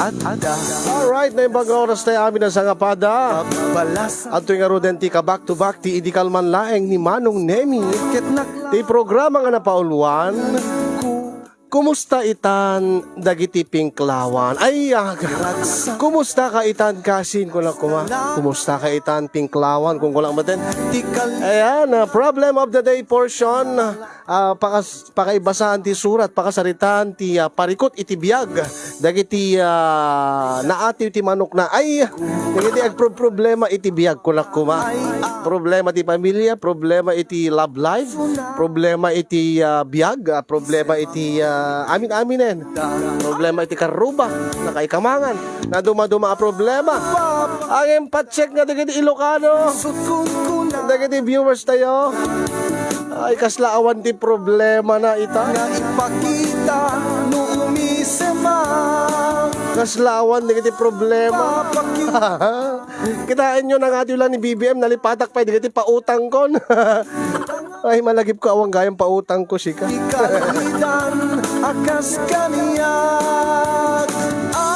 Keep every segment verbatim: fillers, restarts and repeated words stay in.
Alright, naimbag nga oras tayo amin a sangapada. Adtoy ngaruden ti ka-back to back ti idi kalman laeng ni Manong Nemi. Ti programa nga napauluan, Kumusta itan dagiti pinklawan? Ay, ah, kumusta ka itan, kasin? Kuna, kuma, kumusta ka itan, pinklawan? Kung kulang maten. Ayan, ah, problem of the day portion. Ah, pakas-, pakaibasaan ti surat, pakasaritaan ti, ah, parikut iti biag dagiti, ah, naatiw ti manokna. Ay, dagiti agproproblema iti biag, kuna, kuma. Problema ti pamilya, problema iti love life, problema iti, ah, biag, ah, problema iti, ah, amin-aminen, problema iti karruba, nakaikamangan, nadumaduma a problema. Ang impacheck nga dagiti Ilocano, dagiti viewers tayo, ay, kasla awan ti problema na ita. Nga ipakita no umisema. Kasla awan dagiti problema. Kitaenyo, nangatiw lang ni B B M, nalipatak pay dagiti pautangkon. Ay, malagipko, awan gayam pautangko, sika. Ikalidan a kas kaniak.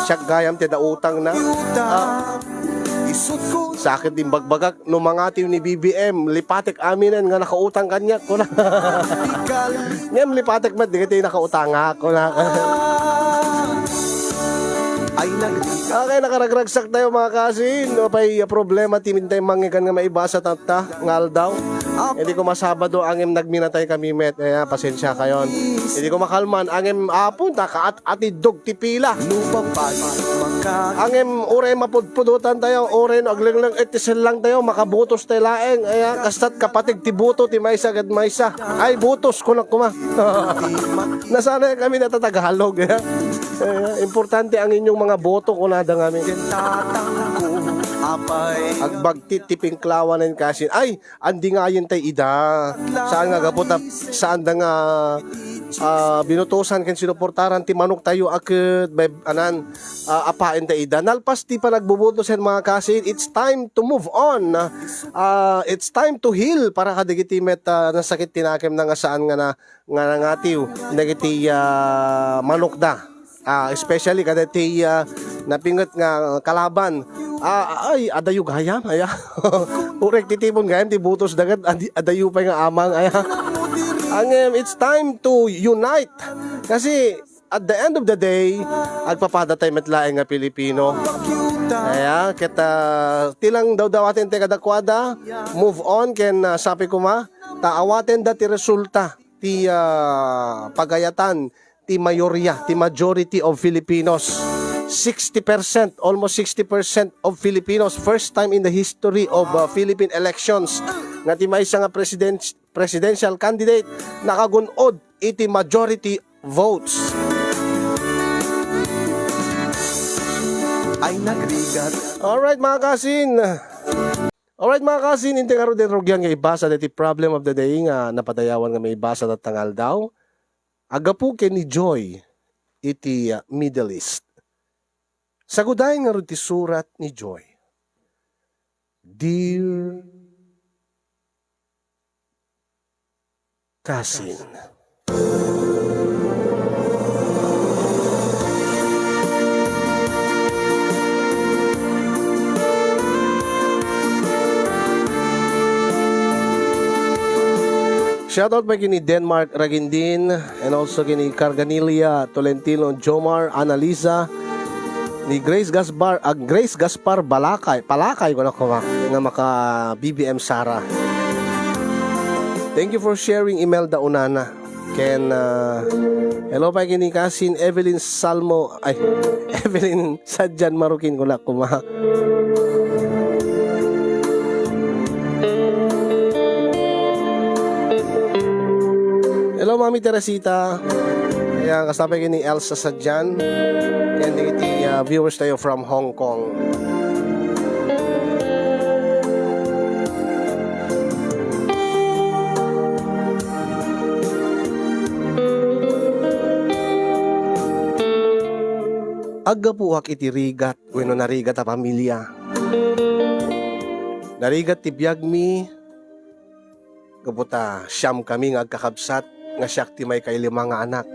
Siak gayam ti adda utangna. Ah. Sakit din bagbagak, no mangatiw ni B B M, lipatek aminen nga nakautang kaniak, kuna. Ngem lipatek met, dagiti nakautangak, kuna. Ay, nag- Okay, nakaragragsak tayo, mga kasin. No pay problema ti intay mangngeg nga maibasa tatta nga aldaw. Hindi ko masabado, angem nagminatay kami met. Ayan, pasensya kayon. Hindi ko makalman, angem apon, takaat-atidog ti pila. Angem uray mapudpudotan tayo, uray no aglengleng et ti sellang tayo, makabutos tayo laeng. Ayan, kastat kapateg ti buto ti maysa ket maysa. Ay, butos, kunak kuma. Nasanay kami na Tagalog, eh. Eh, importante ang inyong mga boto, kunada ngamin. Agbagtit ti pinklawan ken kasin. Ay, andi ngayen tay ida. Saan nga gapu ta, saan da nga, ah, binutosan ken sinuportaran ti manok tayo a ket, bay-, anan, ah, apaen tay ida. Nalpas ti panagbubutos ken mga kasin, it's time to move on. Ah, it's time to heal para kadagiti met, ah, nasakit ti nakemna nga saan nga na, nga nangatiw dagiti, ah, manokda. Ah, especially kadagiti, ah, napinget nga kalaban. Ah, ay, adayo gayam, aya. Uray titipon gayam ti butos dagat, adi-, adayo pay nga amang, aya. Ngem, it's time to unite. Kasi, at the end of the day, agpapadatay met laeng nga Pilipino. Aya, ket, ah, ti lang dawdawaten ti kadakuada, move on, ken, ah, sapay kuma, ta awatenda ti resulta ti, ah, pagayatan ti mayoria, ti majority of Filipinos. Sixty percent, almost sixty percent of Filipinos, first time in the history of, ah, Philippine elections, nga ti maysa nga president-, presidential candidate nakagun-od iti majority votes. Ay nagrigat. Alright, mga kasin. Alright, mga kasin, inti ngaruden rugian nga ibasa daytoy problem of the day nga napadayawan nga maibasa tatta nga aldaw. Aggapu ken ni Joy iti, ah, Middle East. Sagudayen ngarud ti surat ni Joy. Dear Kasin. Shoutout pay kini Denmark Ragindin and also kini Carganilia Tolentino, Jomar, Annalisa, ni Grace Gaspar, ah, Grace Gaspar Balakay, Palakay, kunak kuma, nga maka-B B M Sara. Thank you for sharing, Imelda Unana. Ken, ah, hello pay kini kasin Evelyn Salmo, ay, Evelyn Sadjan Marukin, kunak kuma. Hello, Mami Teresita. Ayan, kasta pay kini Elsa Sadjan. Ken dagiti, ah, viewers tayo from Hong Kong. Aggapuak iti rigat wenno narigat a pamilia. Narigat ti biagmi gapu ta siamkami nga agkakabsat nga siak ti maikailima nga anak.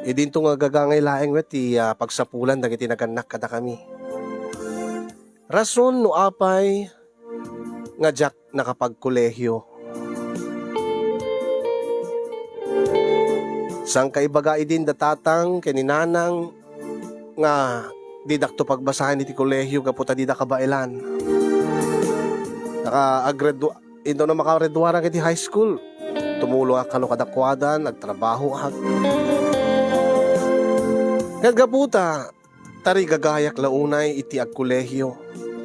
Idinto nga agagangay laeng met ti, ah, pagsapulan dagiti nagannak kadakami. Rason no apay nga diak nakapagkolehio. Sangkaibaga idin da tatang ken ni nanang nga didakto pagbasaen iti kolehio gapu ta dida kabaelan. Naka-, agradua-, Inton makagraduarak iti high school, tumulongak kano kadakuada, nagtrabahoak. Ket gapu ta, tarigagayak la unay iti agkolehio.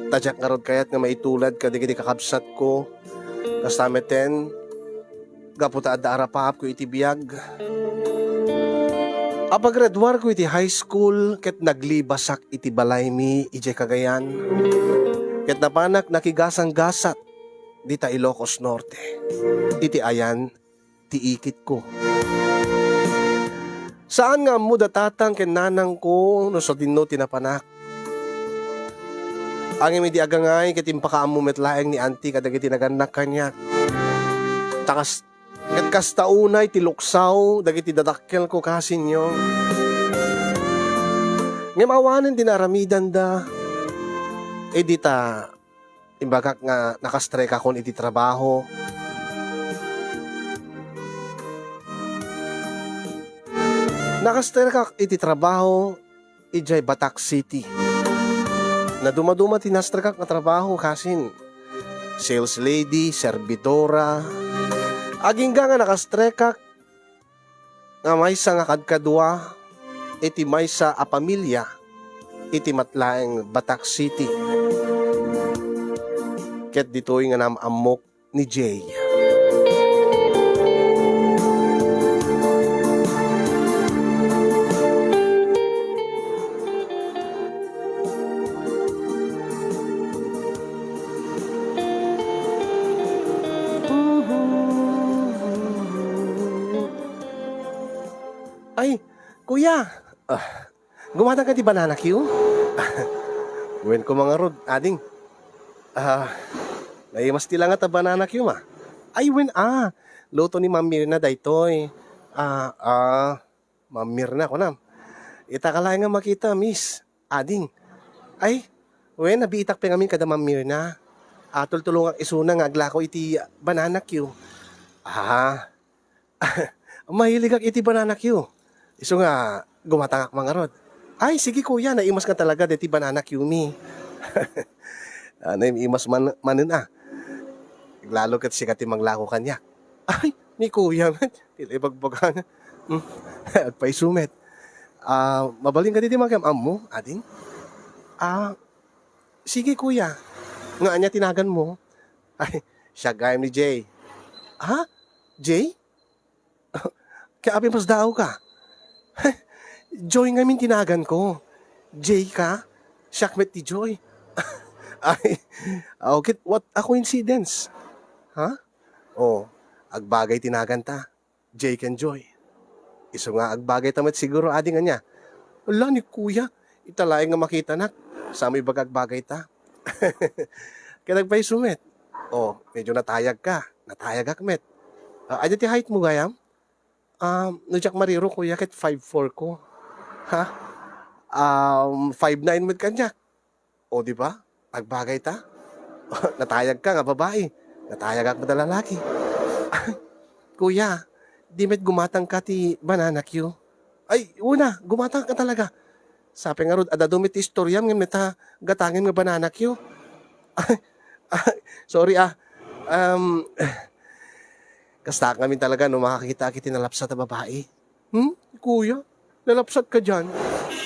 Ta diak ngarud kayat nga maitulad kadagiti kakabsatko. Kasta meten, gapu ta adda arapaapko iti biag. Apaggraduarko iti high school ket naglibasak iti balaymi idiay Cagayan. Ket napanak nakigasanggasat dita Ilocos Norte, iti ayan ti ikitko. Saan nga ammo da tatang ken nanangko no sadinno ti napanak. Ngem idi agangay ket impakaammo met laeng ni auntie kadagiti nagannak kaniak. Ta kas-, ket kasta unay ti luksaw dagiti dadakkelko, kasinyo. Ngem awanen ti naaramidanda, idi ta imbagak nga nakastrekakon iti trabaho. Nakastrekak iti trabaho idiay Batac City. Nadumaduma ti nastrekak nga trabaho, kasin sales lady, servidora. Agingga nga nakastrekak nga maysa nga kadkadua iti maysa a pamilia iti met laeng Batac City. Ket ditoy nga naam-ammok ni Jay. Ay, kuya! Ah, gumatang ka ti banana cue? Wen ko mangarud, ading. Ah, naimas ti langat a banana cue, ma. Ay, wen, ah, luto ni Ma'am Mirna daytoy. Ah, ah, Ma'am Mirna, kunam. Ita ka laeng nga makita, miss. Ading. Ay, wen, nabiitak pay ngamin kada Ma'am Mirna. Ah, tultulongak isuna nga aglako iti banana cue. Ah, mahiligak iti banana cue. Isu nga, gumatangak mangarud. Ay, sige kuya, naimas nga talaga deti banana cue mi. Ah, naimas man, manen, ah. Lalo ket sika ti manglako kaniak. Ay, ni kuya met. Ti ibagbagana. Hmm. Agpaisu met. Ah, mabalin ka diti makam-ammo, ading? Ah, sige, kuya. Nga ania ti naganmo? Ay, siak gayam ni Jay. Ha? Jay? Kaya apay masdaaw ka? Joy ngamin ti naganko. Jay ka? Siak met ti Joy. Ay, okay, what a coincidence. Ha? Oh, agbagay ti naganta. Jay ken Joy. Isu nga agbagayta met siguro, ading, ania? Ala, ni kuya, ita laeng nga makitanak. Saan mo ibaga agbagayta? Ket agpaisu met. Oh, medyo natayag ka. Natayagak met. Ah, ania ti height mo gayam? Um, no diak mariro, kuya, ket five four ko. Ha? Um, five nine met kaniak. O, di ba? Agbagayta. Natayag ka nga babai. Natayagak met a lalaki. Kuya, di met gumatang ka ti banana cue? Ay, una, gumatang ka talaga. Sapay ngarud, adda met ti istoriam ngem neta gatangem nga banana cue. Ay, sorry, ah. Um, kasta ngamin talaga no makakita iti nalapsat a babai. Hmm? Kuya, nalapsat ka diyan?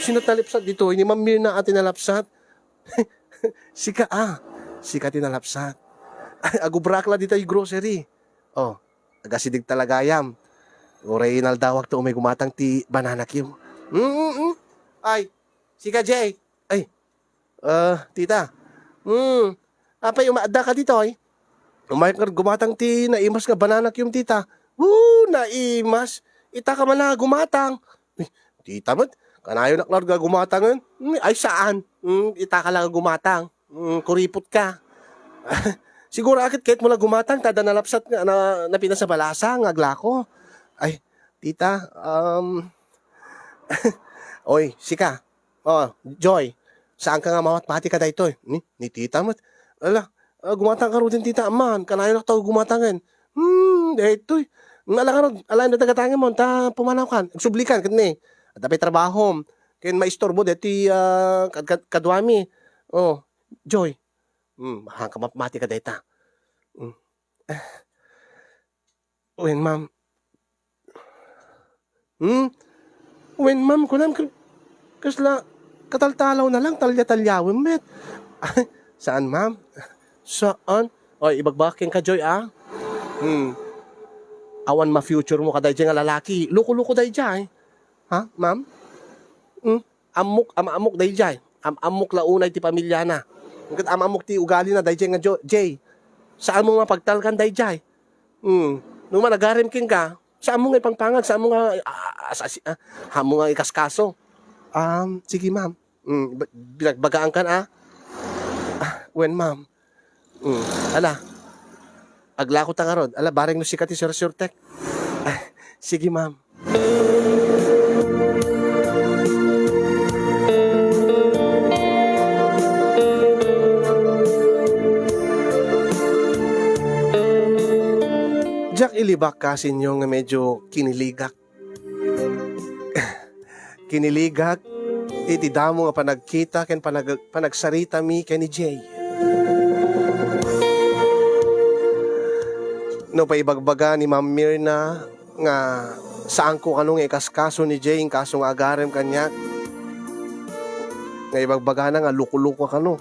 Sino talipsat ditoy? Ni Ma'am Mirna a ti nalapsat? Sika, ah. Sika ti nalapsat. Ay, agubrak la ditoy grocery. Oh, agasideg talaga gayam. Uray inaldawak ta umay gumatang ti banana cue. Mm, mm, mm. Ay, sika, Jay. Ay, ah, tita. Hmm, apay, umaadda ka ditoy? Umay ka gumatang ti naimas nga banana cue, tita. Woo, naimas. Ita ka man nga gumatang. Eh, tita met, kanayonak la nga gumatangen. Hmm, ay, saan? Hmm, ita ka lang nga gumatang. Hmm, kuripot ka. Siguro, akit, ket mo la gumatang, ta adda nalapsat nga, na, napinas a balasa nga aglako. Ay, tita, um, Oy, sika. Oh, Joy, saanka nga mamatmati kadaytoy? Ni, ni tita met. Ala, ah, gumatang ka rudin, tita, amman. Kanayon ta gumatangen. Hmm, daytoy. Nga ala ka rod, alaen da tagatangen mo, ta pumanaw kan. Agsublikan, ket ni. Adda pay trabahom. Ken maistorbo deti, ah, kad-, kad-, kaduami. Oh, Joy. Hmm, saanka mamatmati kadayta. Hmm. Wen, ma'am. Hmm? Wen, ma'am, kunam, k-, kasla kataltalawna lang, talya-talyawem met. Saan, ma'am? Saan? Oy, ibagbagak kenka, Joy, ah. Hmm. Awan ma-future mo kadaydiay nga lalaki. Loko-loko daydiay. Ha, ma'am? Hmm? Ammok, am-ammok daydiay. Am-ammok la unay ti pamiliana. Ket am-ammok ti ugalina daydiay nga Jo-, Jay. Saanmo nga pagtalkan daydiay. Hmm. No man agarem kenka, saanmo nga ipangpangag, saanmo nga, ah, as-, as-, ah, saanmo nga ikaskaso. Um, sige, ma'am. Hmm, ba-, binagbagaankan, ah? Ah, wen, ma'am. Hmm. Ala. Aglako ta ngarud. Ala, bareng no sika ti sursurtek. Ah, sige, ma'am. Diak ilibak, kasinyo, nga medyo kiniligak. Kiniligak iti damo nga panagkita ken panag-, panagsaritami ken ni Jay. No paibagbaga ni Ma'am Mirna nga saanko kano nga ikaskaso ni Jay, inkaso nga agarem kaniak, nga ibagbagana nga loko-loko kano,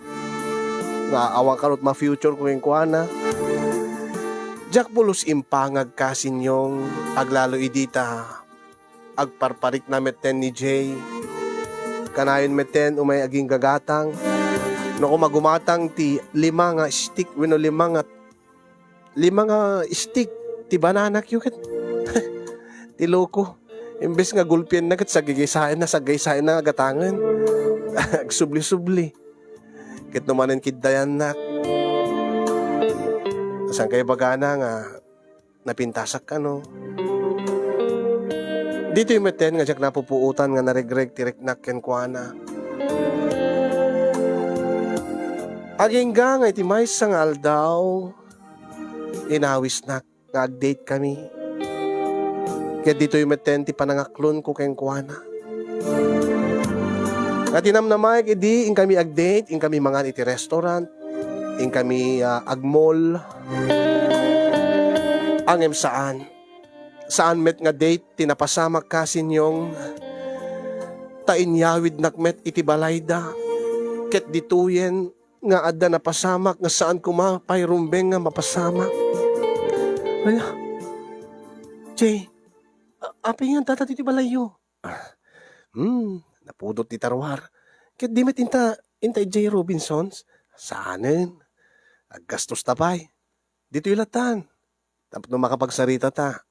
nga awan kano ti ma-future ko kenkuana. Diak pulos impangag, kasinyong, aglalo idi ta agparparikna metten ni Jay. Kanayon metten umay aginggagatang. No koma gumatang ti lima nga stick wenno lima nga, lima nga stick ti banana cue ket ti loko. Imbes nga gulpienna ket saggaysaenna, saggaysaenna nga gatangen. Agsubli-subli. Ket no manen kiddayannak, saan kay bagana nga napintasak kano. Ditoy metten nga diak napupuotan nga naregreg ti riknak kenkuana. Agingga nga iti maysa nga aldaw, inawisnak nga ag-date kami. Ket ditoy metten ti panangaklonko kenkuana. Nga tinamnamaek idi inkami ag-date, inkami mangan iti restaurant, inkami, ah, ag-mall. Ngem saan. Saan met nga date ti napasamak, kasinyong, ta inyawidnak met iti balayda. Ket ditoyen nga adda napasamak nga saan koma pay rumbeng nga mapasamak. Ala, Jay, a-, apay nga adda ditoy balayyo? Ah, hmm, napudot ti taruar. Ket di met inta, inta idiay Robinsons? Saanen. Aggastosta pay. Ditoy latan. Tapno makapagsarita ta,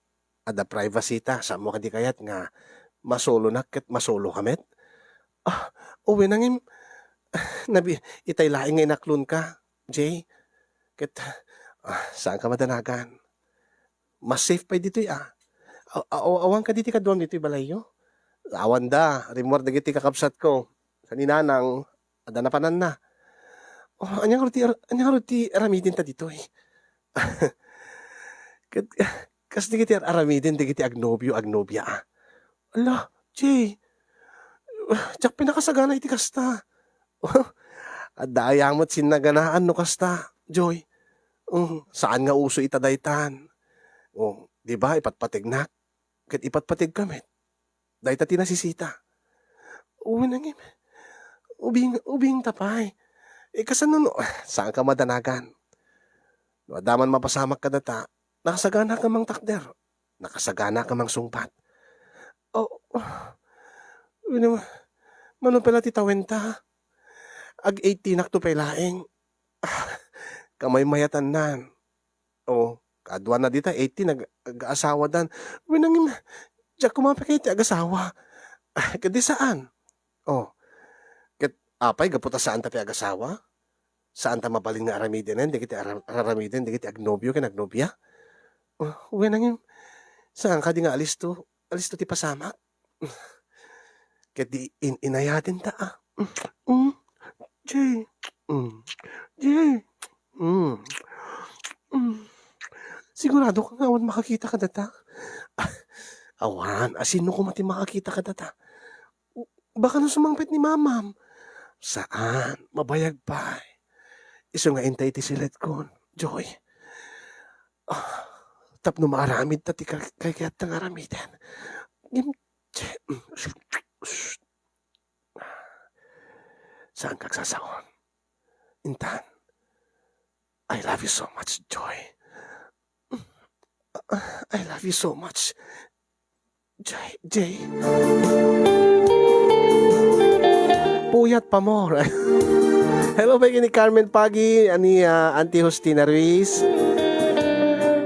adda privacy ta. Saanmo kadi kayat nga masolonak ket masoloka met? Ah, wen, ngem, nabi-, itay laeng nga inaklonka, Jay. Ket, ah, saanka madanagan. Mas safe pay ditoy, ah. Aw-, aw-, awan kadi ti kaduam ditoy balayyo? Awanda, rimmuar dagiti kakabsatko. Sa ni Nanang, adda napananna. Oh, ania ngarud ti ar-, ania ngarud ti aramidenta ditoy? Ket, kas dagiti ar-aramiden dagiti agnobio, agnobia, ah. Ala, Jay, diak pay nakasagana iti kasta. Adda aya met sinnaganaan no kasta, Joy. Mm, saan nga uso ita daytan. Oh, di ba, ipatpategnak? Ket ipatpategka met. Dayta ti nasisita. Wen, ngem, ubing, ubingta pay. Eh, kasano no, saanka madanagan. No adda man mapasamak kadata, nakasagana ka mangtakder. Nakasagana ka mangsungbat. Oh, oh. Wen, mano pay la ti tawenta? Ag eighteen-akto pay laeng. Kamaymayatannan. Oh, kaduana dita, eighteen, ag-, ag-asawadan. Wen, ngem, diak koma pay kayat ti agasawa. Ah, kadi saan? Oh, ket apay, gapu ta saanta pay agasawa? Saanta mabalin nga aramidenen dagiti ara-, araramiden dagiti agnobio ken agnobia? Oh, wen, ngem, saan kadi nga alisto? Alisto ti pasamak? Ket di in-, inayatenta, ah. Mm. Jay. Mm. Jay. Mm. Mm. Sigurado ka nga awan makakita kadata? Awan, a, sino koma ti makakita kadata? Baka no sumangpet ni mamam. Saan, mabayag pay. Isu nga intay ti siledkon, Joy. Ah, tapno maaramidta ti kar-, kaykayatta nga aramiden. Ngem, saanka agsasaon. Intan, I love you so much, Joy. I love you so much, Jay. Jay. Puyat pa more. Hello, pay ni Carmen Pagi, ani, ah, Auntie Justina Ruiz.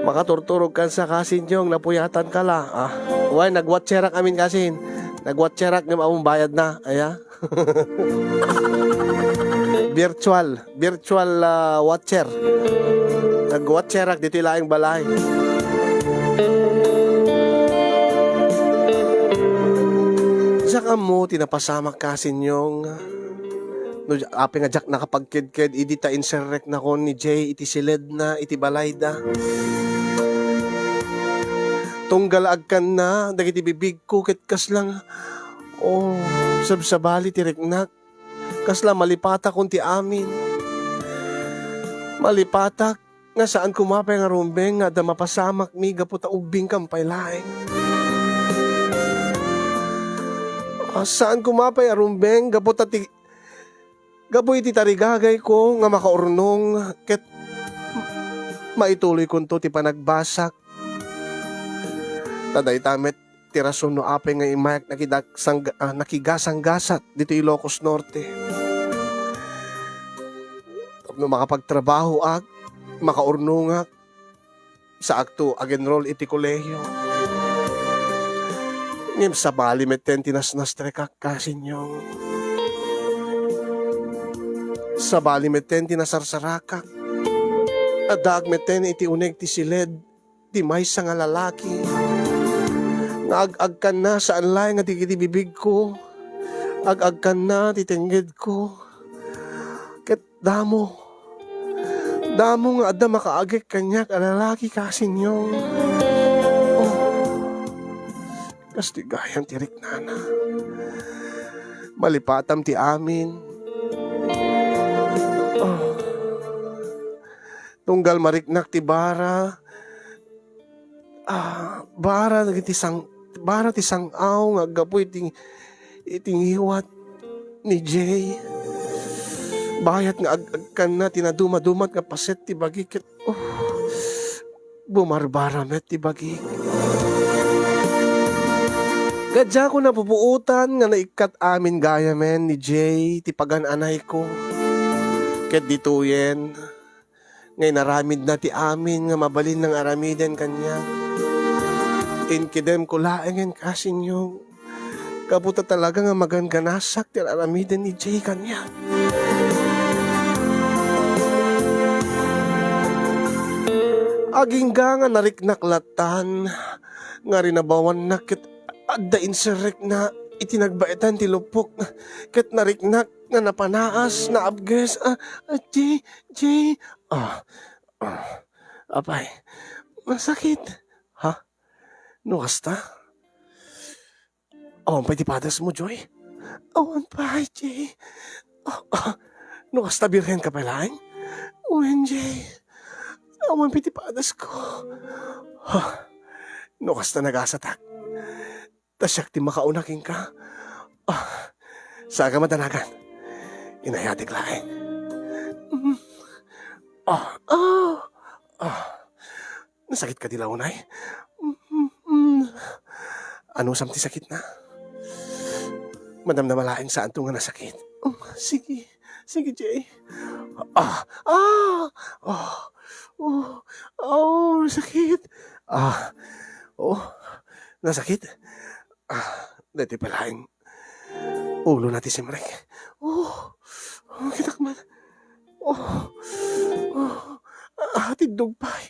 Makaturturog kan sa kasin yung napuyatan ka la. Ah, wen, nagwatcherak amin kasin. Nagwatcherak ngem awan bayad na. Aya. Virtual, virtual, ah, watcher. Nagwatcherak ditoy laeng balay. Diak ammo ti napasamak kasin yung, no, apay nga diak nakapagkedked idi ta inserreknakon ni Jay iti siledna, iti balayda. Tunggal agkanna dagiti bibigko ket kasla nga, oh, sabsabali ti riknak. Kasla malipatakon ti amin. Malipatak nga saan koma pay nga rumbeng nga adda mapasamakmi gapu ta ubbingkam pay laeng. Ah, saan koma pay a rumbeng gapu ta ti, gapu iti tarigagayko nga makaurnong ket maituloykonto ti panagbasak. Ta dayta met ti rason no apay nga immayak nakidag-, sangga-, ah, nakigasanggasat ditoy Ilocos Norte. Tapno makapagtrabahoak, makaurnongak, saakto ag-enroll iti kolehiyo. Ngem sabali metten ti nasnastrekak, kasinyong. Sabali metten ti nasarsarakak. Addaak metten iti uneg ti siled ti maysa nga lalaki nga ag-agkanna saan laeng nga dagiti bibigko, ag-agkanna ti tengngeedko. Ket damo, damo nga adda makaagek kaniak a lalaki, kasinyong. Oh, kastoy gayam ti riknana. Malipatam ti amin. Oh. Tunggal mariknak ti bara, ah, bara dagiti sang-, bara ti sang-aw nga aggapu iti, iti ngiwat ni Jay. Bayat nga ag-, agkanna ti nadumadumat nga paset ti bagi ket, oh, bumarbara met ti bagi. Gadiako napupuotan nga naikkat amin gayamen ni Jay ti pagan-anayko. Ket ditoyen, nga inaramidna ti amin nga mabalinna nga aramiden kaniak. Inkedemko laengen, kasinyong, gapu ta talaga nga maganganasak ti aramiden ni Jay kaniak. Agingga nga nariknak lattan nga rinabawannak ket adda inserrekna iti nagbaetan ti lupok ket nariknak nga napanaas, naabges. Ah, ah, Jay, Jay. Ah, ah, apay, nasakit. Ha? No kasta? Awan pay ti padasmo, Joy? Awan pay, Jay. Ah, ah, no kasta, birhen ka pay laeng? Wen, Jay. Awan pay ti padasko. Ha? No kasta, nagasatak. Ta siak ti makauna kenka. Ah, saka madanagan. Inayatek laeng. Mm. Ah, ah, ah. Nasakit kadi la unay? Mm, mm. Anusam ti sakitna? Madamdama laeng saanto nga nasakit. Mm, sige. Sige, Jay. Ah, ah, ah. Oh, oh, sakit. Ah, oh, nasakit. Ah, dati palaeng ulona ti simrek. Oh, oh, kitak man. Oh, oh, ah, tiddog pay.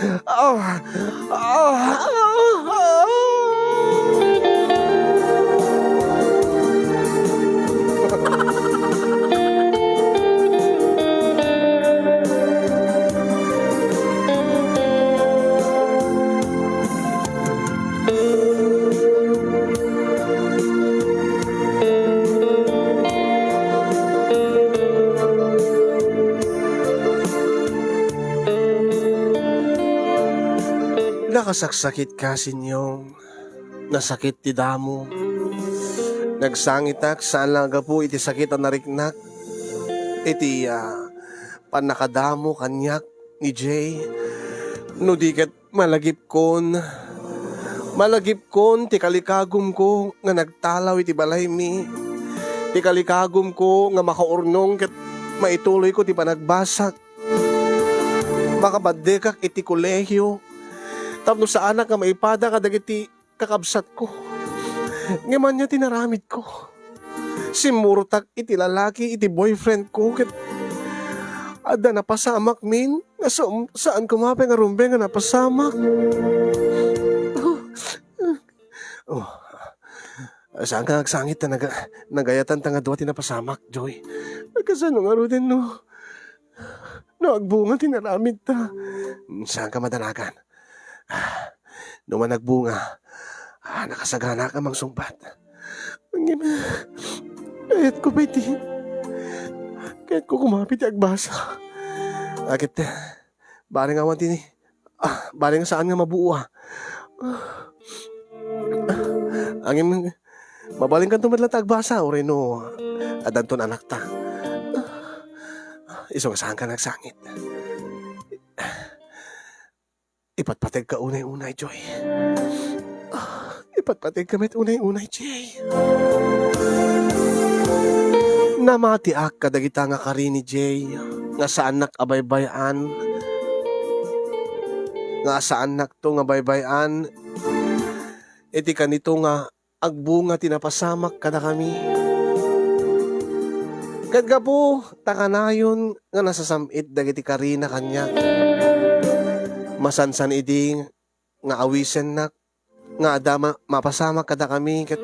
Ah! Ah! Ah! Nakasaksakit ka, Sinyong. Nasakit ti damo. Nagsangitak saan la a gapu iti sakit a nariknak, iti, ah, pannakadamo kaniak ni Jay. No di ket malagipkon, malagipkon ti kalikagumko nga nagtalaw iti balaymi, ti kalikagumko nga makaurnong ket maituloyko ti panagbasak. Makabaddekak iti kolehio tapno saanak nga maipada kadagiti kakabsatko. Ngem ania ti naramidko? Simmurotak iti lalaki iti boyfriendko ket adda napasamakmin nga sa-, saan koma pay nga rumbeng nga napasamak. Oh, saanka nga agsangit ta naga-, nagayatan ta nga dua ti napasamak, Joy. Kasano ngaruden no, no agbunga ti naramidta? Saanka madanagan. Ah, no man agbunga, ah, nakasaganaak a mangsungbat. Ngem, kayatko pay ti, kayatko koma pay ti agbasa. Ket, bareng awan ti, ah, bareng saan nga mabuo, ah. Ngem, mabalinkanto met latta agbasa, uray no, addanton anakta. Isu nga saanka nga agsangit. Ipatpategka unay-unay, Joy. Ah, ipatpategka met unay-unay, Jay. Namatiak kadagita nga kari ni Jay nga saannak a baybay-an, nga saannakto nga baybay-an iti kanito nga agbunga ti napasamak kadakami. Ket gapu ta kanayon nga nasasam-it dagiti karina kaniak, masansan idi nga awisennak nga adda ma-, mapasamak kadakami ket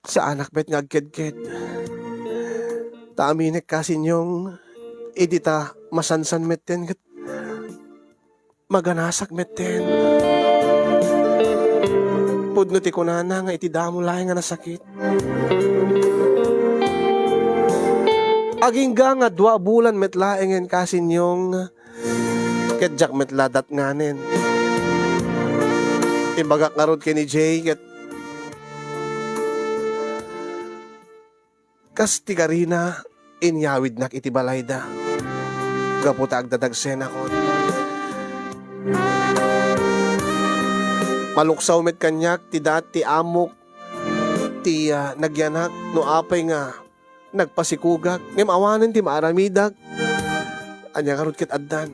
saanak met nga agkedked. Ta aminek ka, Sinyong, idi ta masansan metten ket maganasak metten. Pudno ti kunana nga iti damo laeng a nasakit. Agingga nga dua a bulan met laengen ka, Sinyong, ket diak met la datnganen. Imbagak ngarud ken ni Jay ket kas ti karina, inyawidnak iti balayda gapu ta agdadagsenakon. Maluksaw met kaniak ti daat ti amok ti, ah, nagyanak no apay nga nagpasikugak, ngem awanen ti maaramidak. Ania ngarud ket addan?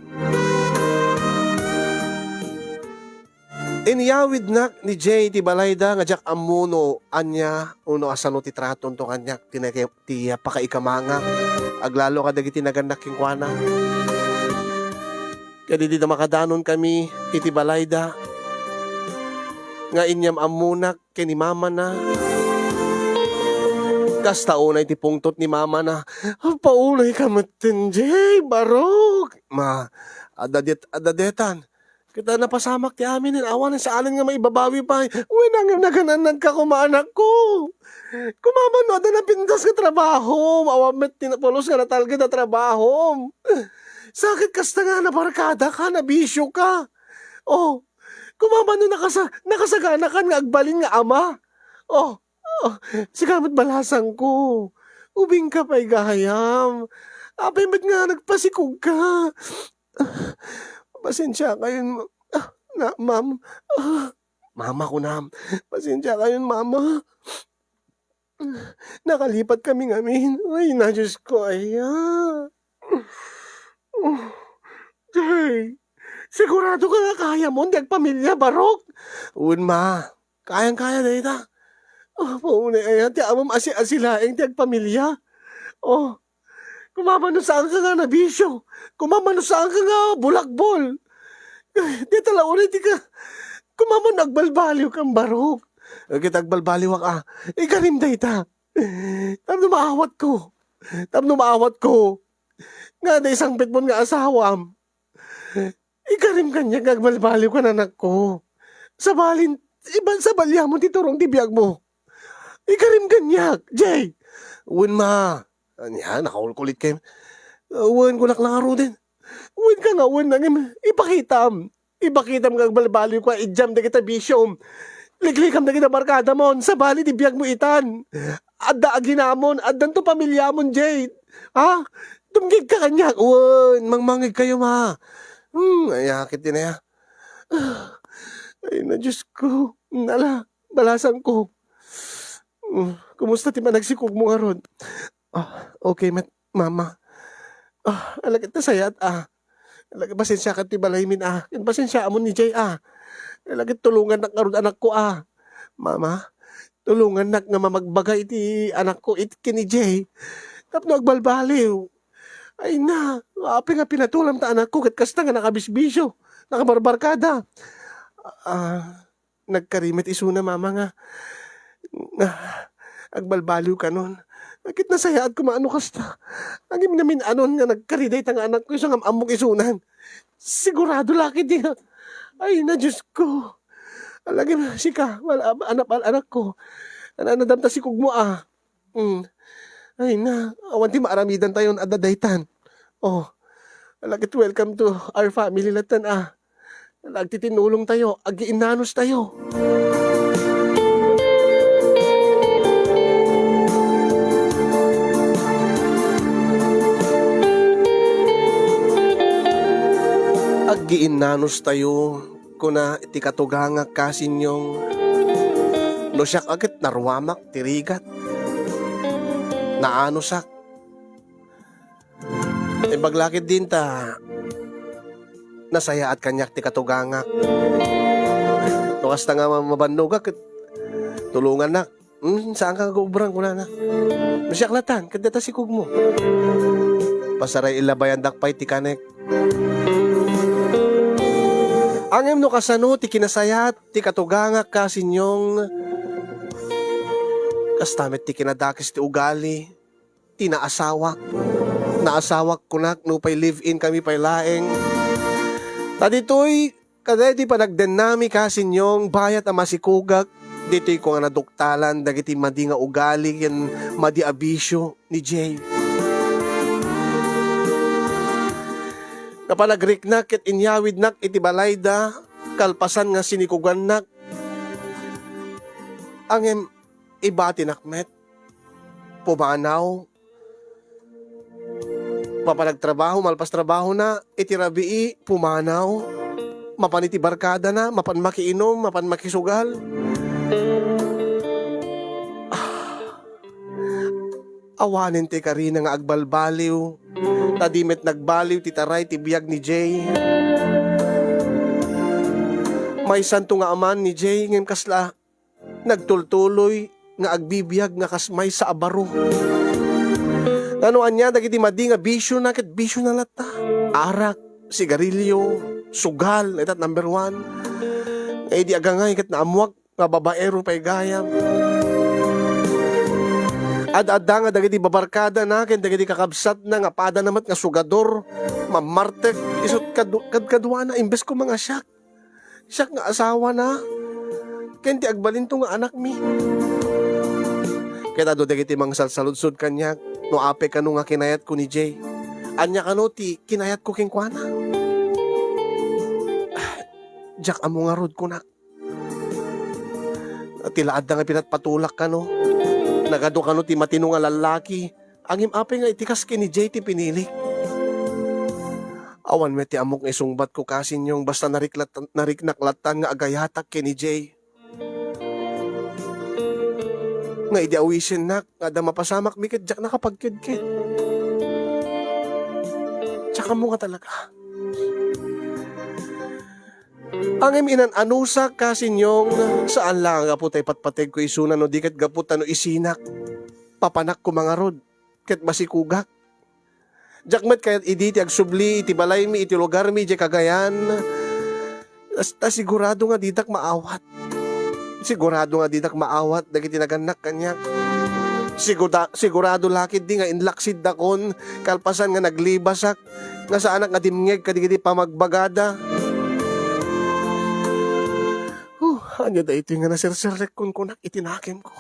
Inyawidnak ni Jay ti balayda nga diak ammo no ania o no asano ti tratonto kaniak ti naka-, ti pakaikamangak. Aglalo kadagiti nagannak kenkuana. Ket idi makadanonkami iti balayda, nga inyam-ammonak ken ni mamana, kasta unay ti pungtot ni mamana, "Paunayka metten, Jay, barok." "Ma, adda det-, adda detan. Ket napasamak ti amin, awan saanen nga maibabawi pay." "Wen, ngem nagan-annadka koma, anakko. Koma man no adda napintas nga trabahom, awan met ti pulos nga natalged a trabahom. Sa ket kasta nga nabarkadaka, nabisioka. Oh, koma man no nakasa-, nakasaganakan nga agbalin nga ama. Oh, oh, sika met balasangko. Ubingka pay gayam. Apay met nga nagpasikogka?" "Pasensiakayon, ma-, ah, na, ma'am. Ah, mama," kunam. "Pasensiakayon, mama. Nakalipatkaming amin. Ay na, Diyos ko, aya." "Jay, siguradoka nga kayamon ti agpamilya, barok?" "Wen, ma. Kayang-kaya dayta." "Oh, paunay aya ti amom asi-asi laeng ti agpamilya. Oh, koma man no saanka nga nabisio, koma man no saanka nga bulakbol. Dayta la unay ti ka-, koma man no agbalbaliwka, barok." "Ket agbalbaliwak a, ikarim dayta. Tapno maawatko. Tapno maawatko. Nga adda isangpetmon nga asawam. Ikarim kaniak nga agbalbaliwkan, anakko. Sabalin, iban, sabaliamon ti turong ti biagmo. Ikarim kaniak, Jay." "Wen, ma." Ania, nakaulkulit kay. "Wen, kunak la ngaruden." "Wen ka nga wen, ngem ipakitam. Ipakitam nga agbalbaliwka, idiam dagita bisiom. Liklikam dagita barkadamon, sabali ti biagmo itan. Adda aginamon, addanto pamiliamon, Jay. Ha? Dumngegka kaniak." "Wen, mangmangngegkayo, ma." Hmm, aya ket dinaya. Ay na, Diyos ko. Nala, balasangko. Hmm, kumusta ti panagsikogmo ngarud? Ah, okay met, mama. Ah, ala ket nasayaat a. Ala ket pasensiakan ti balaymin a. Ken pasensiaamon ni Jay a. Ala ket tulongannak ngarud, anakko a. Mama, tulongannak nga mamagbaga iti anakko it ken ni Jay. Tapno agbalbaliw. Ay na, apay nga pinatulam ta anakko ket kasta nga nakabisbisio, nakabarbarkada. Ah, nagkari met isuna, mama, nga, nga agbalbaliw kanon. Ket nasayaat koma no kasta. Ngem namin-anon nga nagkari dayta nga anakko isu nga am-ammok isunan. Sigurado la ketdi nga, ay na, Diyos ko. Ala ket sika, wala, anak, anakko. Ana, nadamta sikogmo a. Hmm. Ay na, awan ti maaramidantayon adda daytan. Oh, ala ket welcome to our family latta a. Ala, agtitinulongtayo, agiinnanustayo. Agiinnanustayo, kuna ti katugangak, Kasinyong. No siak a ket naruamak ti rigat. Naanusak. Imbag la ketdin ta nasayaat kaniak ti katugangak. No kasta nga ma-, mabannogak ket tulongannak. Hmm, saanka nga agubrang, kunana. No siak latan, ket dayta sikogmo. Pasaray, ilabayandak pay ti kanek. Ngem no kasano ti kinasayaat ti katugangak, Kasinyong, kasta met ti kinadakes ti ugali ti naasawak. Naasawak, kunak, nupay live-in kami pay laeng. Ta ditoy, kadaydi panagdennami, Kasinyong, bayat a masikogak, ditoy ko nga naduktalan dagiti madi nga ugali ken madi a bisio ni Jay. Napan nagriknak ket inyawidnak iti balayda, kalpasan nga sinikogannak. Ngem ibatinak met, pumanaw. Mapan nagtrabaho, malpas trabahona, iti rabii, pumanaw. Mapan iti barkadana, mapan makiinum, mapan makisugal. Ah. Awanen ti karina nga agbalbaliw, ta di met nagbaliw ti taray ti biag ni Jay. Maysanto nga aman ni Jay ngem kasla nagtultuloy nga agbibiag nga kas maysa a baro. Ngano ania dagiti madi nga bisiona ket bisiona latta? Arak, sigarilyo, sugal, ita number one. Nga idi agangay ket naammuak nga babaero pay gayam. Ad-adda nga dagiti babarkadana ken dagiti kakabsatna nga padana met nga sugador, mammartek, isut' kadu-, kadkaduana imbes ko mangasiak. Siak nga asawana, ken ti agbalinto nga anakmi. Ket adu dagiti mangsalsaludsod kaniak no apay kano nga kinayatko ni Jay. Ania kano ti kinayatko kenkuana? Diak ammo ngarud, kunak. Ti la adda nga pinatpatulak kano. Nagadu kano ti matino nga lallaki. Ngem apay nga iti kas ken ni Jay ti pinilik? Awan met ti ammok nga isungbatko, kasinyong, basta nariklat-, nariknak latta nga agayatak ken ni Jay. Nga idi awisennak, nga adda mapasamakmi ket diak nakapagkedked. Diak ammo nga talaga. Ngem inan-anusak, kasinyong, saan la nga gapu ta ipatpategko isuna no di ket gapu ta no isinak, papanakko mangarud ket masikugak. Diak met kayat idi ti agsubli iti balaymi iti lugarmi idiay Cagayan. Basta sigurado nga didak maawat. Sigurado nga didak maawat dagiti nagannak kaniak. Siguda-, sigurado la ketdi nga inlaksiddakon kalpasan nga naglibasak nga saanak nga dimngeg kadagiti pamagbagada. Huh, ania daytoy nga naserserrek kunkunak iti nakemko?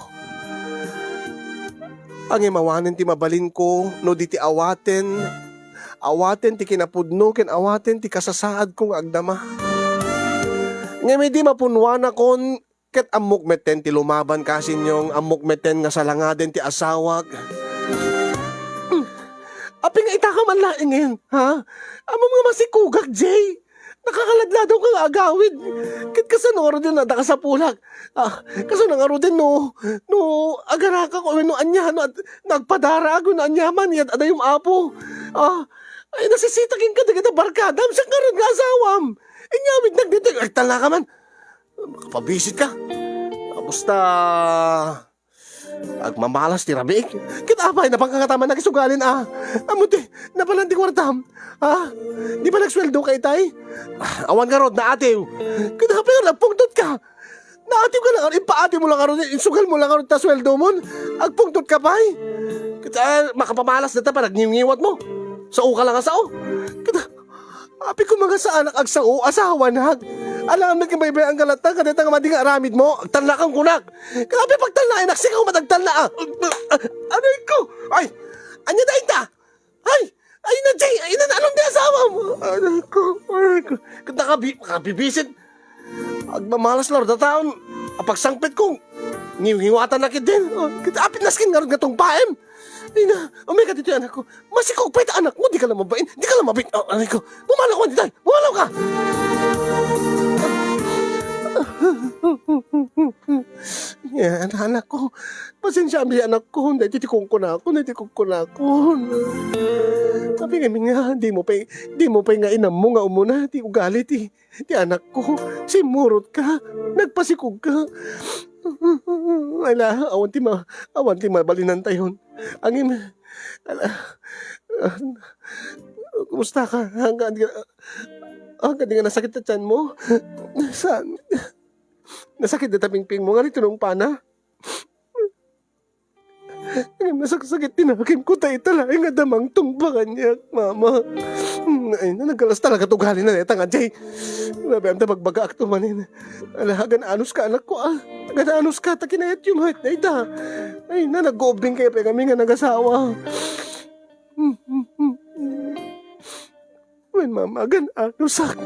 Ngem awanen ti mabalinko no di ti awaten, awaten ti kinapudno ken awaten ti kasasaadko nga agdama. Ngem idi mapunwanakon, ket ammok metten ti lumaban, kasinyong, ammok metten nga salangaden ti asawak. Hmm. Apay nga ita ka man laengen, ha? Ammom nga masikugak, Jay. Nakakaladladaw ka nga agawid. Ket kasano ngaruden no adda kasapulak? Ah, kasano ngaruden no, no agarakak wenno ania, no ad-, nagpadaraag wenno ania man, ket adayom, Apo. Ah, ay, nasisita kenka dagiti barkadam, siak ngarud nga asawam. Inyawidnak ditoy, agtalna ka man. Makapabisit ka. Basta, agmamalas ti rabiik. Ket apay, napanka ngata man nakisugalin, a? Ammom ti, napalan ti kuartam? Ha? Di ba nagsueldo ka itay? Ah, awan ngarud, naatiw. Ket apay nga nagpungtot ka? Naatiw ka na ngarud, impaatiw mo la ngarud, insugal mo la ngarud ta sueldo mo. Agpungtot ka pay? Ket, ah, makapamalas dayta panagniwngiwat mo. Sao ka la nga sao. Ket, apay ko nga saanak agsao, asawanak. Alangan met nga baybay-an ka latta, kadayta nga madi nga aramidmo, agtalnakan kunak. Ket apay pagtalnaenak, sika met agtalna, a. Anay ko! Ay! Ania dayta? Ay! Ay na, Jay! Ay na, anong di asawam? Anay ko! Anay ko! Ket nakabi-, nakabibisit. Agmamalas la, dataon. Apagsangpet ko. Ngiw-ngiwatan na ketdin. Oh, ket apay nasken ngarud nga tungpaem. Ay na, umay ka ditoy, anakko. Masikog pay ta anakmo, di ka la mabain, di ka la mabit-, oh, anay ko. Pumalaw ka ditoy, pumalaw ka! Yan, anakko. Pasensiaam, anakko. Daytoy ti kunkunakon, daytoy ti kunkunakon. Apay ngamin nga, di mo pay, di mo pay nga inammo nga umuna ti ugali ti, ti anakko. Simmurot ka, nagpasikog ka. Ala, awan ti ma-, awan ti mabalinantayon. Ngem, ala, ah, kumusta ka? Hanggang di ka, hanggang di ka nasakit ta tiyan mo? Saan? Nasakit dayta pingping mo, nga rin tinungpana? Ngem nasaksakit ti nakemko, ta ita laeng nga damang tungpa kaniak, Mama. Ay na, naggalas talaga ti ugalina dayta nga, Jay. Grabe, amta bagbagaak to manen. Ala, agan-anos ka, anakko, a. Agan-anos ka, ta kinayatyo met dayta. Ay na, nagguubbing kayo pay kami nga nagasawa. Wen, Mama, agan-anosak.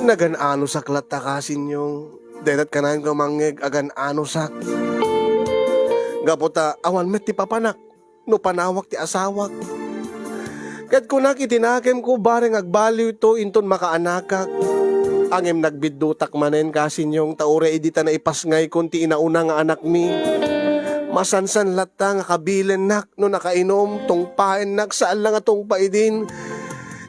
Nagan-anosak latta, kasinyong. Daytat kanayon nga mangngeg, agan-anosak. Gapu ta awan met ti papanak no panawak ti asawak. Ket kunak iti nakemko, bareng agbaliwto inton makaanakak. Ngem nagbiddutak manen, kasinyong, ta uray idi ta naipasngaykon ti inauna nga anakmi, masansan latta nga kabilennak no nakainum, tungpaennak, saan la nga tungpa idin.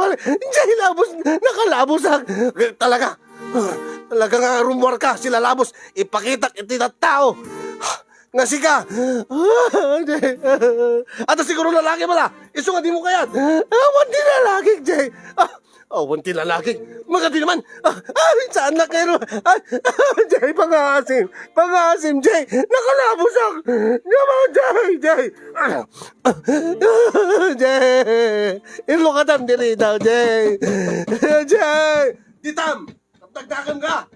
pare. Diay labos, nakalabosak. Talaga. Talaga nga rummuarka, Sir Labos. Ipakitak iti tattao. Nga sika. Ah, Jay. Adda siguro lalaki pala. Isu nga dimo kayat. Awan ti lalaki, Jay. Ah, awan ti lalaki. Magadi naman. Ah, ah, saan na kayo? Ah, ah, Jay, pangaasim. Pangaasim, Jay. Nakalabosak. Naman, Jay, Jay. Ah, ah, Jay. Ilo ka tam diri daw, Jay. Jay. Ditam. Dagdagan ka.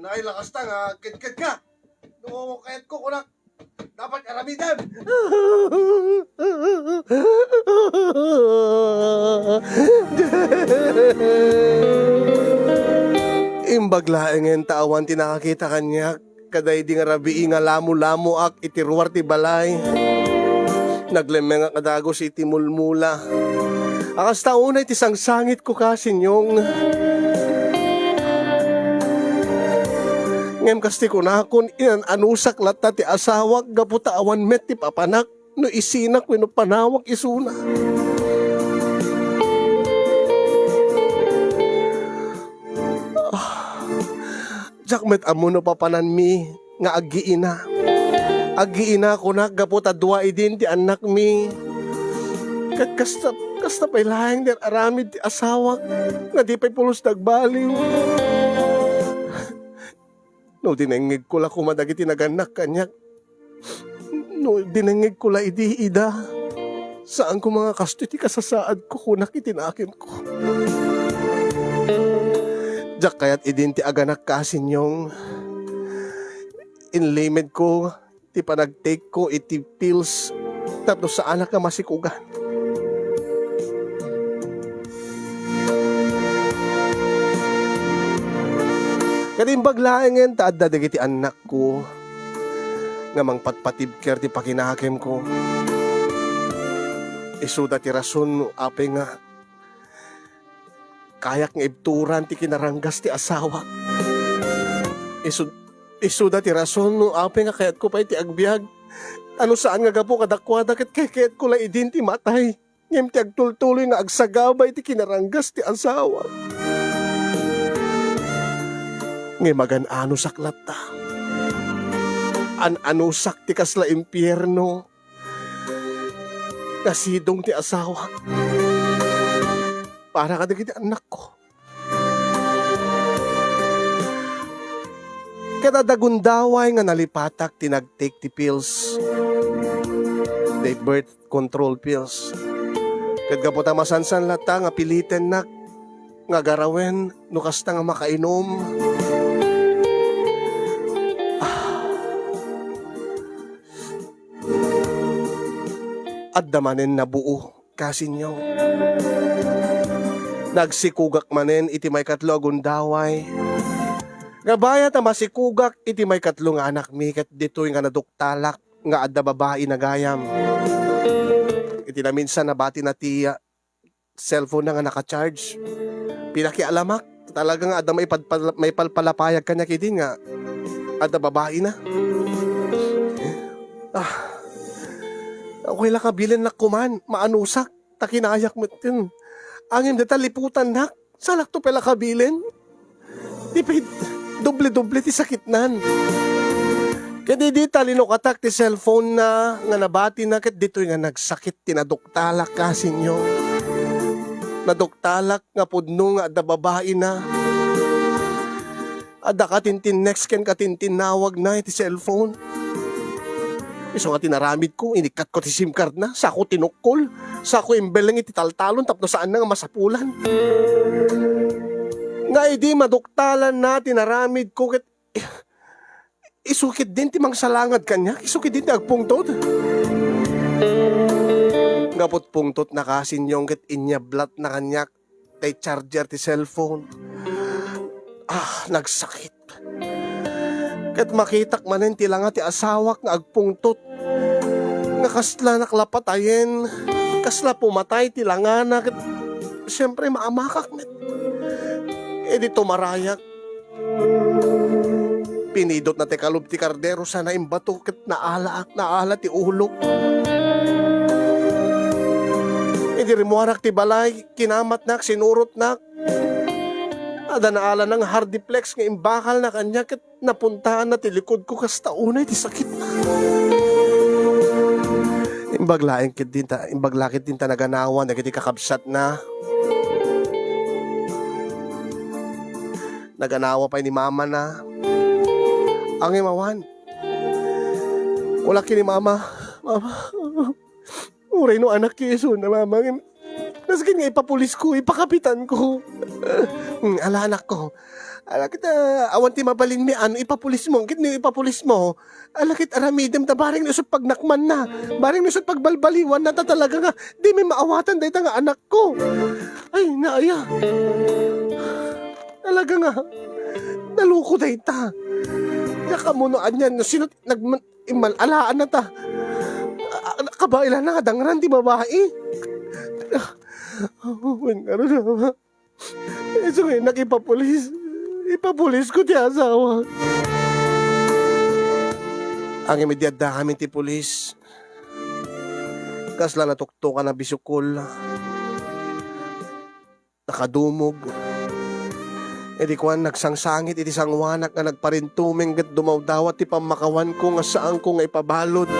Anay, lakas ta nga, kedked ka. No, kayat ko, kunak. Dapat aramidan. Imbag laengen ta awan ti nakakita kaniak, kadaydi nga rabii nga lamulamoak iti ruar ti balay. Naglemmengak a dagus iti mulmula. A kasta unay ti sangsangitko ka, Sinyong. Ngem kas ti kunakon, inan-anusak latta ti asawak gapu ta awan met ti papanak no isinak wenno panawak isuna. Ah, diak met ammo no papananmi nga aggiina. Aggiina kunak gapu ta dua idin ti annakmi. Ket kasta, kasta pay laeng ti aramid ti asawak nga di pay pulos nagbaliw. No dinengngegko la koma dagiti nagannak kaniak, no dinengngegko la idi ida, saan koma nga kastoy ti kasasaadko kunak iti nakemko. Diak kayat idin ti aganakka, Sinyong. Inlimedko ti panagtake ko iti pills tapno saanak nga masikugan. Ket imbag laengen ta adda dagiti annakko nga mangpatpatibker ti pakinakemko. Isuda ti rason no apay nga kayak nga ibturan ti kinaranggas ti asawak. Isu-, isuda ti rason no apay nga kayatko pay ti agbiag. Ta no saan nga gapu kadakuada ket kayatko la idin ti matay. Ngem ti agtultuloy nga agsagaba iti kinaranggas ti asawak. Ngem agan-anusak latta. An-anusak ti kasla impierno. Nasidong ti asawak para kadagiti annakko. Ket adda gundaway nga nalipatak ti nagtake ti pills, the birth control pills. Ket gapu ta masansan latta nga pilitennak nga garawen no kasta nga makainom. Ah. Adda manen nabuo, kasinyo. Nagsikugak manen iti maikatlo a gundaway. Nga bayat a masikugak iti maikatlo nga anakmi, ket ditoy nga naduktalak nga adda babaina gayam. Iti naminsan, nabatina ti cellphone na nga naka-charge. Pinakialamak. Talaga nga adda maipadpala-, maipalpalapayag kaniak idi nga adda babaina. Ah. Okay la, kabilennak koman, maanusak, ta kinayak met ken. Ngem dita liputannak, salakto pay la kabilen. Tipid, doble-doble ti sakitnan. Ket idi ta linukatak ti cellphone na nga nabatina, ket ditoy nga nagsakit ti naduktalak, kasinyo. Naduktalak nga pudno nga adda babaina. Adda katintinnext ken katintinnawagna iti cellphone. Isu nga tinaramidko, inikkatko ti SIM card na, sako tinukkol, sako imbelleng iti taltalon tapno saanna nga masapulan. Nga idi maduktalanna ti naramidko ket isu ketdin ti mangsalangad kaniak, isu ketdin ti agpungtot. Ngaput pungtotna, kasinyo, ket inyablatna kaniak tay charger ti cellphone. Ah, nagsakit. Ket makitak manen ti langa ti asawak nga agpungtot. Nga kaslanak la patayen, kasla pumatay ti langana, ket siempre maamakak met. Idi tumarayak, pinidotna ti kalub ti kardero sana imbato ket naalaak, naala ti ulok. Idi rimmuanak ti balay, kinamatnak, sinurotnak. Adda naalana nga hardiplex nga imbakalna kaniak ket napuntaanna ti likudko kasta unay ti sakitna. Imbag laeng ket dinta, imbag la ket dinta naganawan dagiti kakabsatna. Naganawa pay ni mamana. Ngem awan. Kuna ken ni mama, "Mama, uray no anakyo isuna, mama, ngem nasken nga ipapulisko, ipakapitanko." "Hmm, ala, anakko. Ala ket, ah, awan ti mabalinmi, ano, ipapulismo. Ket no ipapulismo, ala ket aramidem ta bareng no isut' pagnakmanna, bareng no isut' pagbalbaliwanna, ta talaga nga dimi maawatan dayta nga anakko." Ay, naaya. Talaga nga, naloko dayta. Diak ammo no ania, no sino ti nagman-, immal-alaanna ta. Ah, ah, kabaelanna nga dangran ti babai. Ah, wen ngarud, ama. Isu nga innak ipapulis. Ipapulisko ti asawa. Ngem idi addakamin ti pulis, kasla natuktokan a bisukol. Nakadumog. Idi kuan, nagsangsangit iti sangoanak nga nagparintumeng ket dumawdawat ti pammakawanko nga saanko nga ipabalud.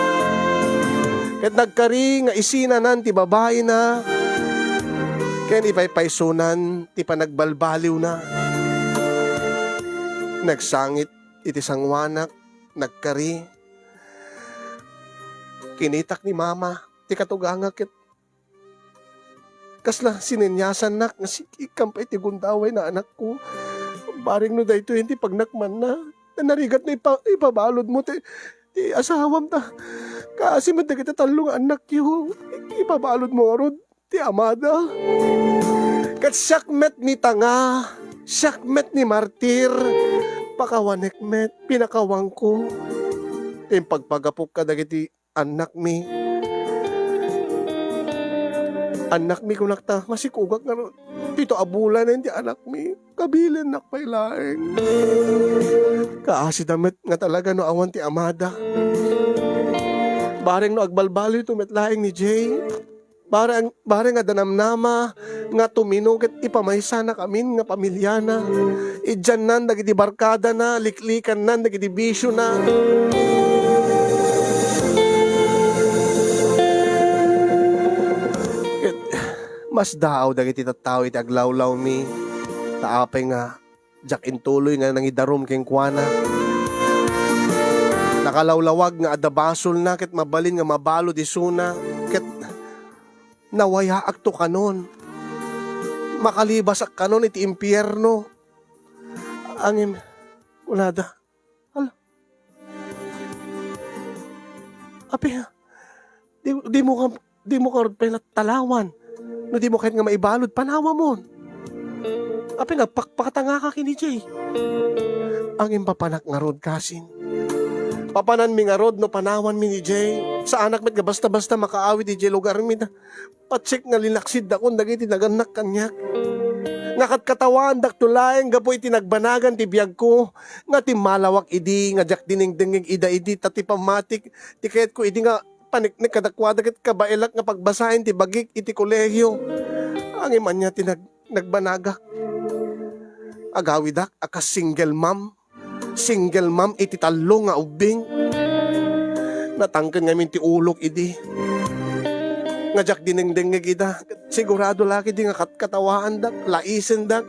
Ket nagkari nga isinanan ti babaina ken ipaypaysonan ti panagbalbaliwna. Nagsangit iti sangoanak, nagkari. Kinitak ni mama ti katugangak ket kasla sininyasannak nga sik-ikkam pay ti gundaway nga anakko. Bareng no daytoyen ti pagnakmanna, narigat no ipa-, ipabaludmo ti, ti asawam ta kaasi met dagiti tallo nga annakyo. Ipabaludmo ngarud ti amada. Ket siak met ni tanga, siak met ni martir, pakawanek met, pinakawanko. Impagpagapok kadagiti annakmi. Annakmi, kunak ta, masikugak ngarud. Pito a bulan ti annakmi. Kabilinnak pay laeng. Kaasida met nga talaga no awan ti amada. Bareng no agbalbaliwto met laeng ni Jay. Bareng, bareng adda namnama nga tumino ket ipamaysanakamin nga pamiliana. Idiannan dagiti barkadana, liklikannan dagiti bisiona. Ket masdaaw dagiti tattao iti aglawlawmi, ta apay nga diak intuloy nga nangidarum kenkuana. Nakalawlawag nga adda basolna ket mabalin nga mabalud isuna, ket nawayaakto kanon. Makalibasak kanon iti impierno. Ngem, kunada, "Ala, apay, di, dimo ka, dimo ka pay talawan. No dimo ket nga maibalud, panawamon. Apay nga pakpakatangaka ken ni Jay?" Ngem papanak ngarud kasin. Papananmi ngarud no panawanmi ni Jay. Saanak met nga basta-basta makaawid idiay lugarmi. Patsek nga linaksiddakon dagiti nagannak kaniak. Nga katkatawaandakto laeng gapu iti nagbanagan ti biagko, nga timmalawak idi nga diak dinengdengngeg ida idi ta ti pammatik ti kayatko idi nga paneknek kadakuada ket kabaelak nga pagbasaen ti bagik iti kolehio. Ngem ania ti nag-, nagbanagak? Agawidak a kas single mom. Single mom iti tallo nga ubbing. Natangken ngamin ti ulok idi. Nga diak dinengdengngeg ida. Sigurado la ketdi nga kat-, katawaandak, laisendak.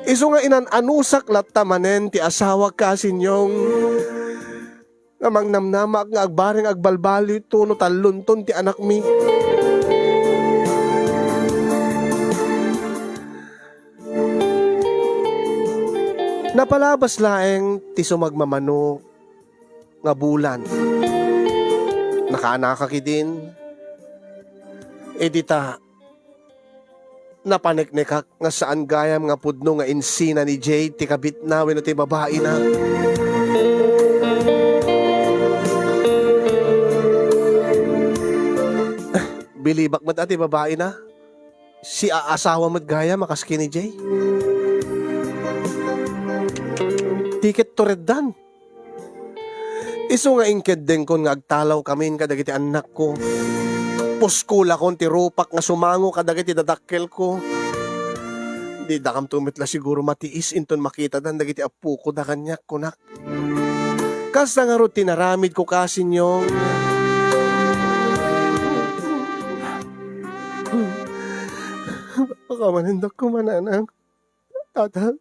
Isu nga inan-anusak latta manen ti asawak, kasinyong, nga mangnamnamaak nga agbareng agbalbaliwto no tallonton ti anakmi. Napalabas laeng ti sumagmamano nga bulan. Nakaanakak idin. Idi ta napaneknekak nga saan gayam nga pudno nga insina ni Jade ti kabitna wenno ti babaina. Bilibak met a ti babaina. Siaasawa met gayam a kas ken ni Jay. Tiket to reddan. Isu nga inkeddengkon nga agtalawkamin kadagiti annakko. Puskolakon ti rupak nga sumango kadagiti dadakkelko. Didakamto met la siguro matiis inton makitadan dagiti appokoda kaniak, kunak. Kasta ngarud ti naramidko, Kasinyong. Pakawanendak koma, Nanang. Tatang.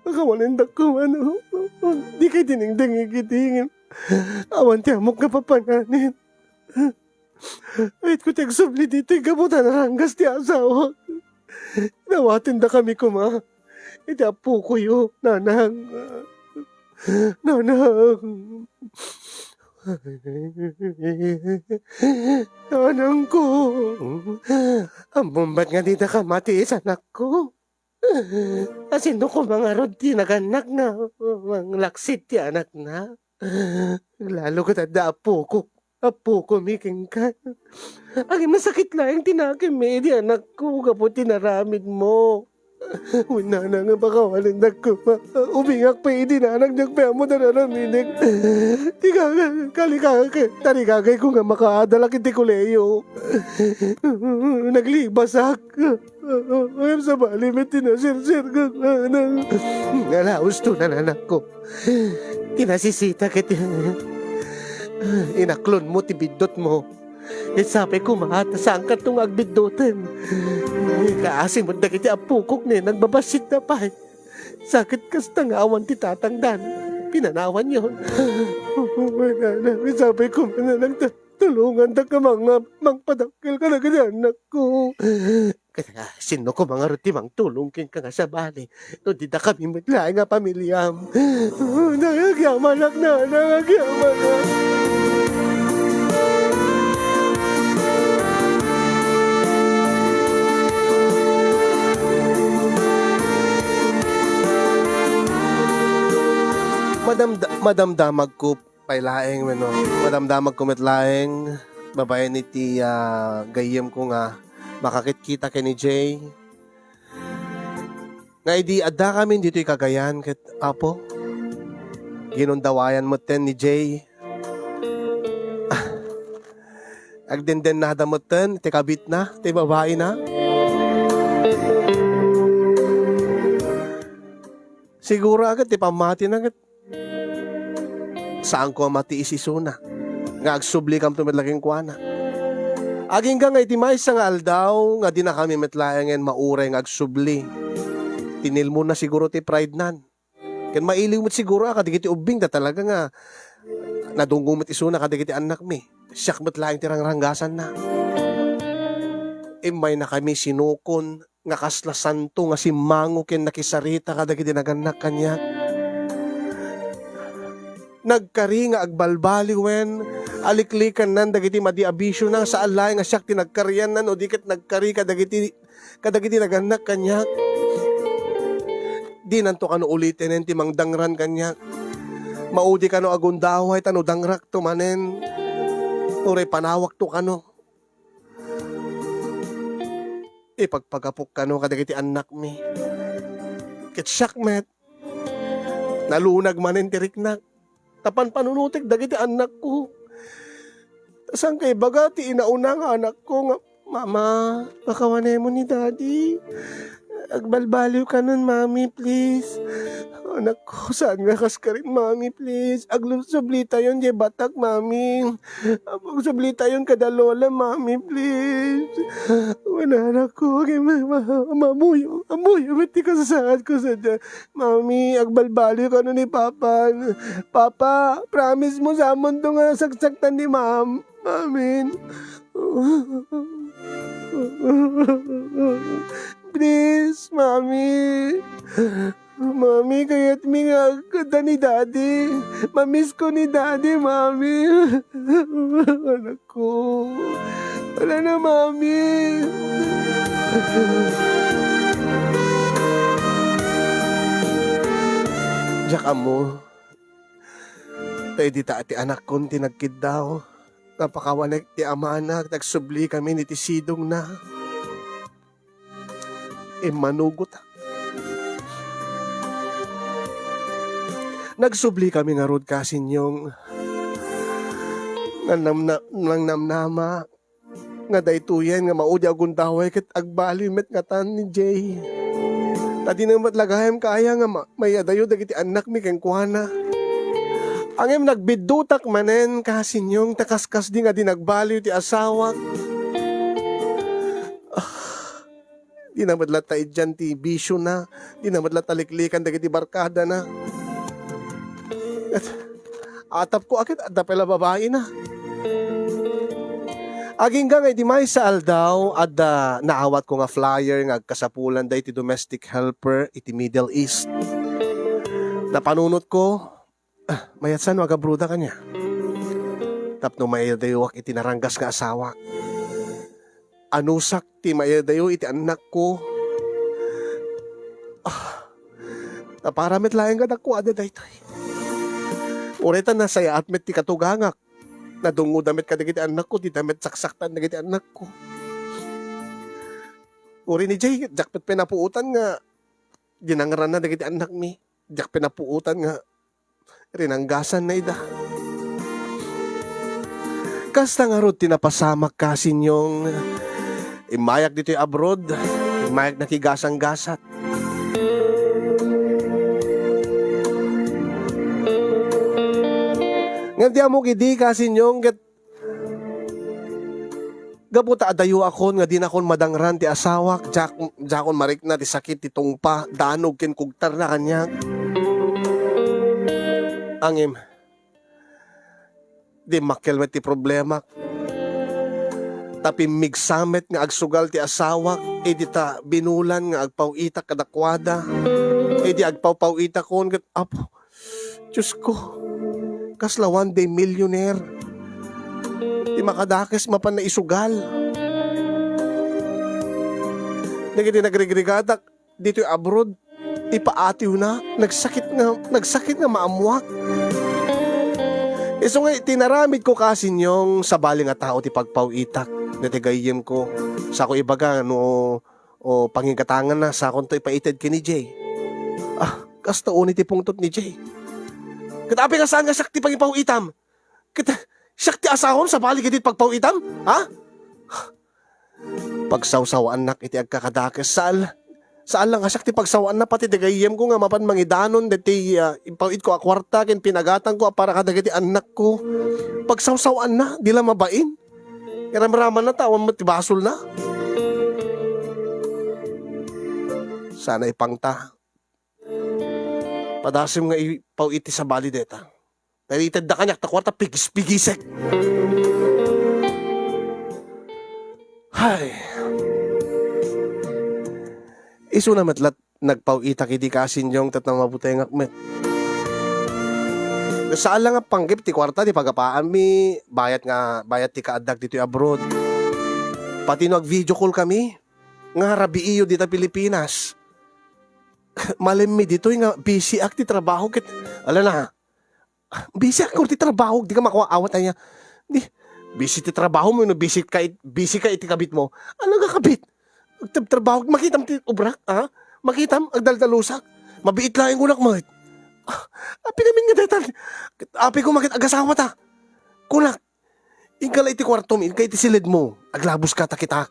Pakawanendak koma, no? Dikay dinengdengngeg idi ngem awan ti ammok nga papananit. Ayatko ti agsubli ditoy gapu ta naranggas ti asawak. Dawatendakami koma iti appokoyo, Nanang. Nanang. Nanangko. Ammom met nga didaka matiis, anakko? Asino koma ngarud ti nagannak nga manglaksid ti anakna? Lalo ket adda appokok, appokomi kenka. Agin masakit laeng ti nakemmi idi anakko gapu ti naramidmo. Wen, Nanang, nga pakawanendak koma. Ubingak pay idi, Nanang, diak pay ammo ti ar-aramidek. Ti kaga-, kalikagay, tarigagayko nga makaadalak iti kolehiyo. Naglibasak. Ngem sabali met ti naserserkak, Nanang. Alaus to, Nanangko. Ti nasisita ket inaklonmo ti biddutmo. Ket sapay koma ta saankanto nga agbidduten. Kaasi met dagiti appokok, Nanang, babassitda pay. Sakit kasta nga awan ti tatangdan. Pinanawanyon. Wen, Nanang, sapay koma, Nanang, ta tulongandak nga mangngap, mangpadakkel kadagiti annakko. Ket, ah, sinno koma ngarud ti mangtulong kenka nga sabali? No di dakami met laeng a pamiliam. Nanang, agyamanak, Nanang, agyamanak. Madamda-, madamdamagko pay laeng, wenno madamdamagko met laeng, babaen iti, ah, gayyemko nga makakitkita ken ni Jay. Nga idi addakamin ditoy Cagayan ket, Apo, ginundawayan metten ni Jay. Ah, agdendennada metten ti kabitna, ti babaina. Siguro a ket ti pammatina ket saanko a matiis isuna nga agsublikamto met la kenkuana. Agingga nga iti maysa nga aldaw nga dinakami met laengen mauray nga agsubli, tinilmonna siguro ti pride-nan. Ken mailiw met siguro a kadagiti ubbing ta talaga nga nadungngo met isuna kadagiti annakmi. Siak met laeng ti rangranggasanna. Immaynakami sinukon nga kasla santo nga simmango ken nakisarita kadagiti nagannak kaniak. Nagkari nga agbalbaliwen, aliklikannan dagiti madi a bisiona, saan laeng nga siak ti nagkarianna no di ket nagkari kadagiti, kadagiti nagannak kaniak. Dinanto kano ulitenen ti mangdangran kaniak. Maudi kano agundaway ta no dangrakto manen, uray panawakto kano. Ipagpagapok kano kadagiti annakmi. Ket siak met, nalunag manen ti riknak. Ta panpanunotek dagiti annakko. Ta saan kaibaga ti inauna nga anakko nga, "Mama, pakawanemo ni Daddy. Agbalbaliw kanon, Mami, please. Anakko, saan nga kaskarin, Mami, please. Agsublitayon diay batak, Mami." Apo, agsublitayon kada lola, Mami, please. Wen, anakko, okay, ma-, ma-, mamuyo, mamuyo met ti kasasaadko sadiay. Mami, agbalbaliw kano ni Papa. Papa, promise mo sa amonto nga saksaktan ni Mam-, Mamin. Please, Mami. Mami, kayatmi nga agkadda ni Daddy. Mamiss ko ni Daddy, Mami. Anakko. Wala na, Mami. Diak ammo. Ta idi ta ti anakkon ti nagkiddaw, napakawanek ti amana, nagsubli kami iti sidongna. Immanugotak. Nagsubli kami ngarud, Kasinyong. Nanamna-, nangnamnama. nga daytoyen nga maudi a gundaway ket agbaliw met ngatan ni Jay. Ta dina met la gayam kaya nga ma-, maiyadayo dagiti annakmi kenkuana. Ngem nagbiddutak manen, kasinyong, ta kaskasdi nga di nagbaliw ti asawak. Ah, dina met latta idian ti bisiona, dina met latta liklikan dagiti barkadana. Ket atapko a ket adda pay la babaina. Agingga nga iti maysa aldaw, adda naawatko nga flyer nga agkasapulan daytoy domestic helper iti Middle East. Napanunotko, ah, mayat saan no agabrodak ania? Tapno maiyadayuak iti naranggas nga asawak. Anusak ti maiyadayo iti annakko. Ah, ta para met laeng kadakuada daytoy. Uray ta nasayaat met ti katugangak. Nadungngoda met kadagiti annakko, dida met saksaktan dagiti annakko. Uray ni Jay, diak met pinapuotan nga dinangranna dagiti annakmi. Diak pinapuotan nga rinanggasanna ida. Kasta ngarud ti napasamak, kasinyong, immayak ditoy abroad, immayak nakigasanggasat. Ngem ti ammok idi, kasinyong, ket gapu ta adayoakon nga dinakon madangran ti asawak, diak, diakon marikna ti sakit ti tungpa, danog ken kugtarna kaniak. Ngem, dimmakkel met ti problemak. Ta pimmigsa met nga agsugal ti asawak idi ta binulan nga agpaw-itak kadakuada. Idi agpawpaw-itakon ket, Apo, Diosko, kasla one day millionaire ti makadakes mapan naisugal. Dagiti nagrigrigatak ditoy abroad, ipaatiwna, nagsakit nga, nagsakit nga maammoak. Isu nga ti inaramidko, kasinyong, sabali nga tao ti pagpaw-itak. Dagiti gayyemko, sako ibaga no o pangigatanganna, sakonto ipaited ken ni Jay. Ah, kasta unay ti pungtot ni Jay. Ket apay nga saan nga siak ti pangipaw-itam? Ket siak ti asawam, sabali ket ti pagpaw-itam? Ha? Pagsawsawaannak iti agkakadakes, saan, saan lang a siak ti pagsawaanna, pati ti gayyemko nga mapan mangidanon deti, ah, impaw-itko a kuarta ken pinagatangko a para kadagiti annakko. Pagsawsawaanna, di la mabain. Iramramanna ta awan met ti basolna. Sana ipangta. Padasem nga ipaw iti sabali deta. Pero itedda kaniak ta kuarta, pigis-pigisek. Hay. Isuna met lat nagpaw-itak idi, kasinyong, ket namabutengak met. Saan lang a panggep ti kuarta ti pagapaanmi, bayat nga, bayat ti kaaddak ditoy abroad. Pati no ag-video call kami, nga rabiiyo dita Pilipinas. Malemmi ditoy nga busy ak ti trabaho ket, ala na, busy ak ti trabaho, di ka makuha awat aya. Di, busy ti trabaho mo, no busy ka it-, busy ka iti kabit mo. Ano nga kabit? Agtab-, trabaho, makitam ti obrak, ha? Makitam, agdaldalusak. Mabiit laeng kunak met. Ah, api namin nga daytan. Api ko maket agasawa ta. Kunak, inka la iti kuartom, inka iti siled mo. Aglabos ka ta kitak.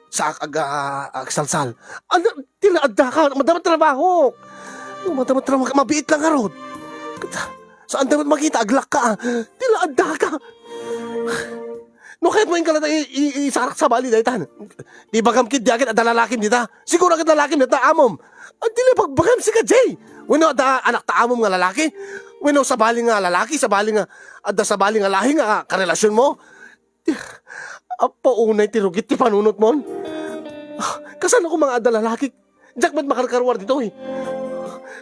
Saak ag-, a-, agsalsal. Ano, ti la adda ka, madama trabaho. Madama trabaho, mabiit lang ngarud. Saan dapat makita, aglak ka, ah. Ti la adda ka. No kayat mo, inka la ta i-, i-, isarak sabali daytan. Di bagam ket di agid adda lalakim dita. Siguro agid lalakim dita, amom. Adda la pagbagam sika, Jay. Wenno adda anak ta amom nga lalaki. Wenno sabali nga lalaki, sabali nga, adda sabali nga lahi nga karelasyon mo. Apo, unay ti rugit ti panunot mon. Kasano ko mga adda lalaki? Diak met makarkaruar ditoy.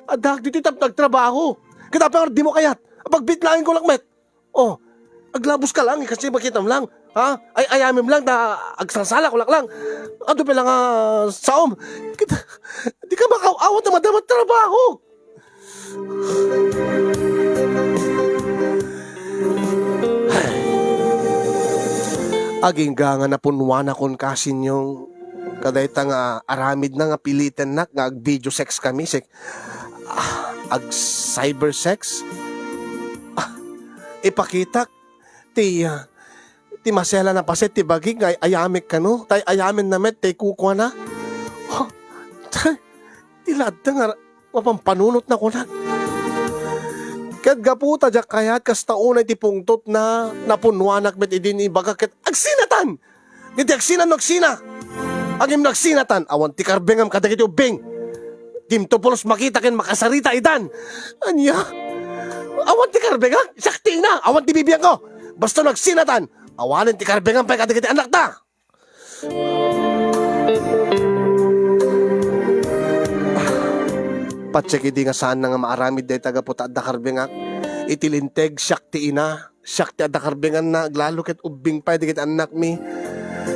Adda ditoy tapno agtrabaho. Kita pa di mo kayat. Pagbitlain ko lang met. Oh, aglabos ka lang, kasi makitam lang. Ha? Ay, ayamem lang, ta agsasalak ko lang. Adu pa lang, ah, saom. Kita, di ka makaawat na madama trabaho. Agingga nga napunwanakon, kasinyong, kadayta nga aramidna nga pilitennak nga ag-video sex kami, sek-, ah, ag-cyber sex. Ah, ipakitak ti, ah, ti maselana paset ti bagik nga ay-ayamek kano, tay ayamenna met tay kukuana. Oh, tay, ti ladda nga mapampanunotna kunak. Ket gapu ta diak kayat, kasta unay ti pungtotna, napunnoanak met idi ni ibaga ket agsinatan! Ket di agsina no agsina. Ngem no agsinatan, awan ti karbengam kadagiti ubbing. Dimto pulos makita ken makasarita idan. Ania? Awan ti karbengak, siak ti ina, awan ti bibiangko. Basta no agsinatan, awanen ti karbengam pay kadagiti annakta. Patiek idi nga saanna nga maaramid dayta gapu ta adda karbengak. Iti linteg, siak ti ina. Siak ti adda karbenganna, aglalo ket ubbing pay dagiti annakmi.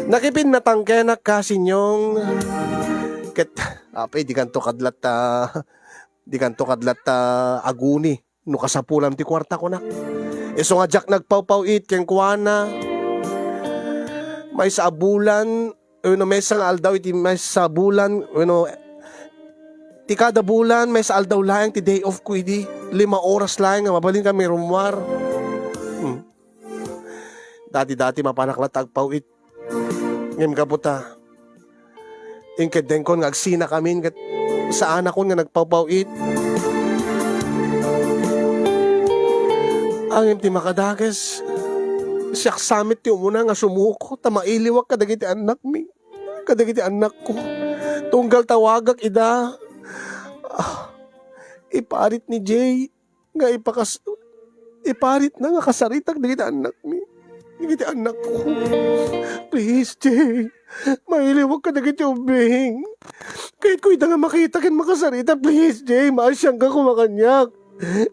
Nakipinnatang kenak, Kasinyong. Ket, apay, dikanto kadlat ta, dikanto kadlat ta aguni no kasapulam ti kuarta, kunak. Isu nga diak nagpawpaw-it kenkuana. Maysa a bulan, wenno maysa nga aldaw iti maysa a bulan, wenno ti kada bulan, maysa aldaw laeng ti day off ko idi. Lima oras laeng nga mabalin kami rummuar. Hmm. Dati-dati mapanak latta agpaw-it. Ngem gapu ta inkeddengkon nga agsinakamin ket saanakon nga nagpawpaw-it. Ngem ti makadakes, siak sa met ti umuna nga sumuko ta mailiwak kadagiti annakmi. Kadagiti annakko. Tunggal tawagak ida. Ah, iparit ni Jay nga ipakas-, iparitna nga kasaritak dagiti annakmi. Dagiti annakko. Please, Jay. Mailiwak kadagiti ubbing. Kayatko ida nga makita ken makasarita. Please, Jay. Maasianka koma kaniak.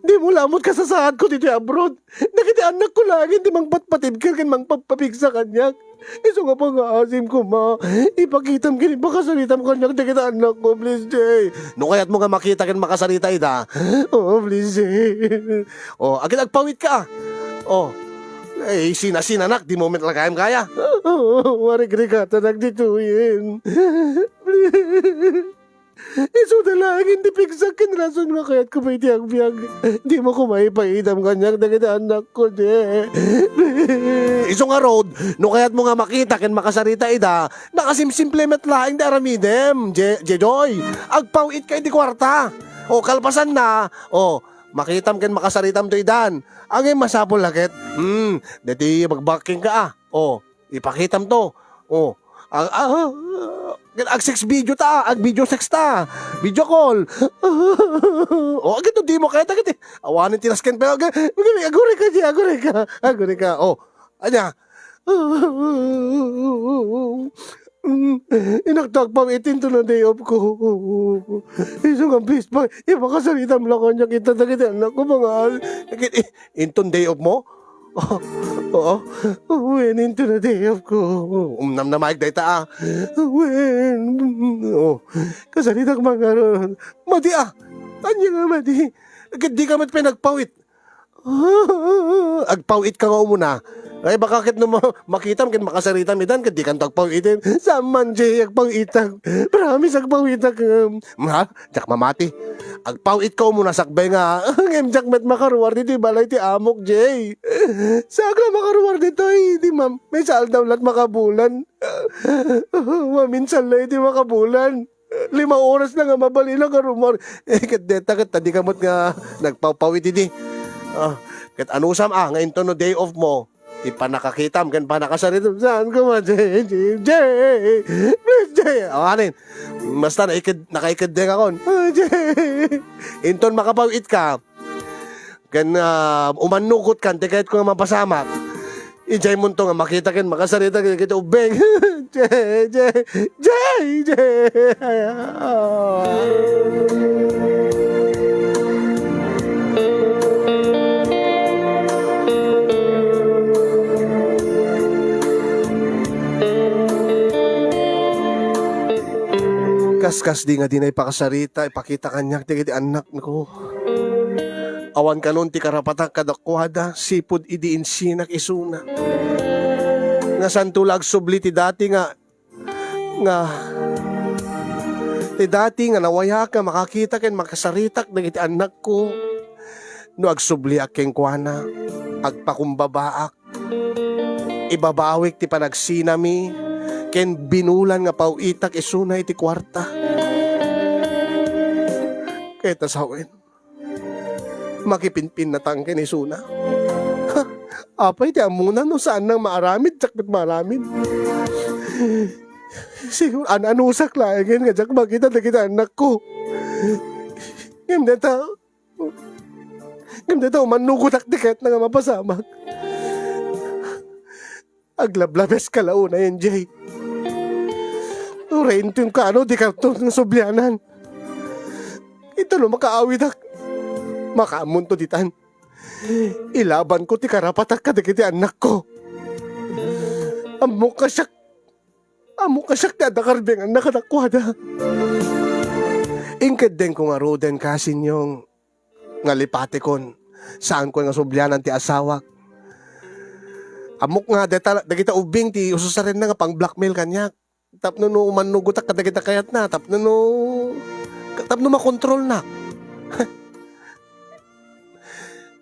Dimo lamot kasasaadko ditoy abroad. Dagiti annakko laeng ti mangpatpatibker ken mangpapapigsa kaniak. Isu nga pangaasim koma, ipakitam ken ipakasaritam kaniak dagiti annakko, please, Jay. No kayatmo nga makita ken makasarita ida, oo, please, Jay. Oh, agin agpawitka, ah. Oh. Eh, sina-sinanak, dimo met la gayam kaya. Oo, marigrigatanak ditoyen. Isuda laeng ti pigsak ken rason nga kayatko pay iti agbiag. Dimo koma ipaitam kaniak dagiti annakko, Jay. Isu ngarud, no kayatmo nga makita ken makasarita ida, nakasimsimple met laeng ti aramidem, Je-, Jejoy. Agpaw-itka iti kuarta. O, kalpasanna, o, makitam ken makasaritam to idan. Ngem masapul la ket, hmm, deti bagbakking ka, ah. O, ipakitam to. O, ag-, ah, ag-, ag-sex video ta, ag-video sex ta. Video call. O, agito dimo kayat, agito. Awanen ti nasken, pero ag-, ag-, agurayka, Jay, agurayka. Agurayka. O, ania? Inaktak pang itinto na day off ko. Isu nga, please, pa, ipakasaritam la kaniak ita dagiti annakko, mga al-, inton day off mo? Oo. Wen, into na day off ko. Umnamnamaek dayta, ah. Wen. Oh. Kasaritak mangaron. Madi, ah. Anya nga madi? Ket di ka met pay nagpawit. Agpawit ka nga umuna. Ay, baka ket no ma-, makitam ket makasaritam idan, ket di kanto agpawitin. Saan man, Jay, agpawitak. Promise, agpawitak. Ha? Diak mamati. Agpaw-itka umuna sakbay nga, ngem diak met makaruar ditoy balay ti amok, Jay. Saan nga makaruar ditoy? Di mam-, maysa aldaw la't makabulan. Maminsan la iti makabulan. Lima oras na nga mabalin nga rummuar. Eh, ket deta ket, ta di ka met nga nagpawpaw iti di. Ah, ket anusam, ah, nga inton no day off mo, ti pannakakitam ken pannakasaritam. Saan ko man, Jay, Jay, Jay. Please, Jay. Awanen. Basta naiked-, nakaikeddeng akon. Jay. Inton makapaw-it ka, ken, ah, umannugot kan, ti kayat ko nga mapasamak. Idiay munto nga makita ken makasarita ken kita ubbing. Jay, Jay, Jay, Jay. Kaskasdi nga di na ipakasarita, ipakita kaniak dagiti annakko. Awan kanon ti karapatak kadakuada, sipud idi insinak isuna. Nga santo la agsubli ti dati nga nga, ti dati nga nawayak nga makakita ken makasaritak dagiti annakko, no agsubliak kenkuana, agpakumbabaak. ibabawik ti panagsinami ken binulan nga paw-itak isuna iti kuarta. Ket ta sawen, makipinpinnatang ken isuna. Ha? Apay ti ammona no saannang maaramid, diak met maaramid. Siguro, an-anusak laengen nga diak makita dagiti annakko. Ngem dayta, ngem dayta, umannugotak ti kayatna nga mapasamak. Aglablabeska la unay, N J. Uray inton kano, dika to nga sublianan. Ita no makaawidak, makaammonto ditan. Ilabanko ti karapatak kadagiti annakko. Ammok a siak, ammok a siak ti adda karbenganna kadakuada. Inkeddengko ngaruden, Kasinyong, nga lipatikon. Saanko nga sublianan ti asawak. Ammok nga deta, dagita ubbing ti ususarenna nga pang-blackmail kaniak. Tapno no umannugotak kadagita kayatna, tapno no, tapno makontrolnak.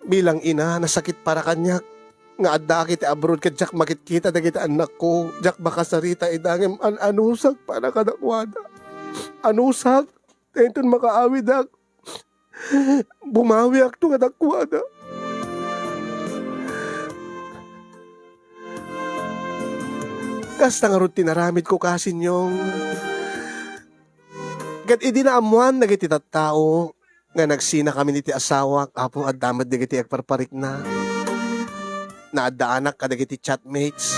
Bilang ina, nasakit para kaniak nga addaak iti abroad ket diak makitkita dagiti annakko, diak makasarita ida, ngem an-anusak para kadakuada. Anusak, ta inton makaawidak, bumawiakto kadakuada. Kasta ngarud ti naramidko, Kasinyong. Ket idi naammoan dagiti tattao nga nagsinakamin iti asawak, Apo, adda met dagiti agparparikna. Naaddaanak kadagiti chatmates.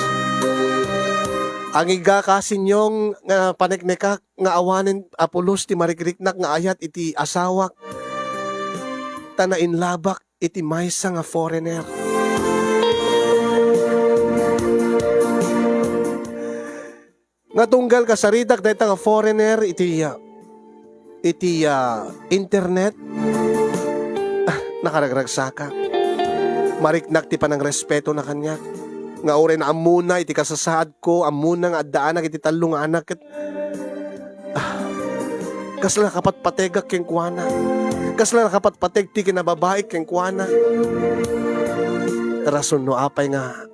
Angigga, Kasinyong, nga paneknekak nga awanen a pulos ti marikriknak nga ayat iti asawak, ta nainlabak iti maysa nga foreigner. Nga tunggal kasaritak dayta nga foreigner iti, ah, iti, ah, internet, ah, nakaragragsaka. Mariknak ti panangrespeto na kaniak. Nga uray naammona iti kasasaadko, ammona nga addaanak iti tallo nga anak, ket, ah, kasla nakapatpategak kenkuana. Kasla nakapatpateg ti kinababaik kenkuana. Rason no apay nga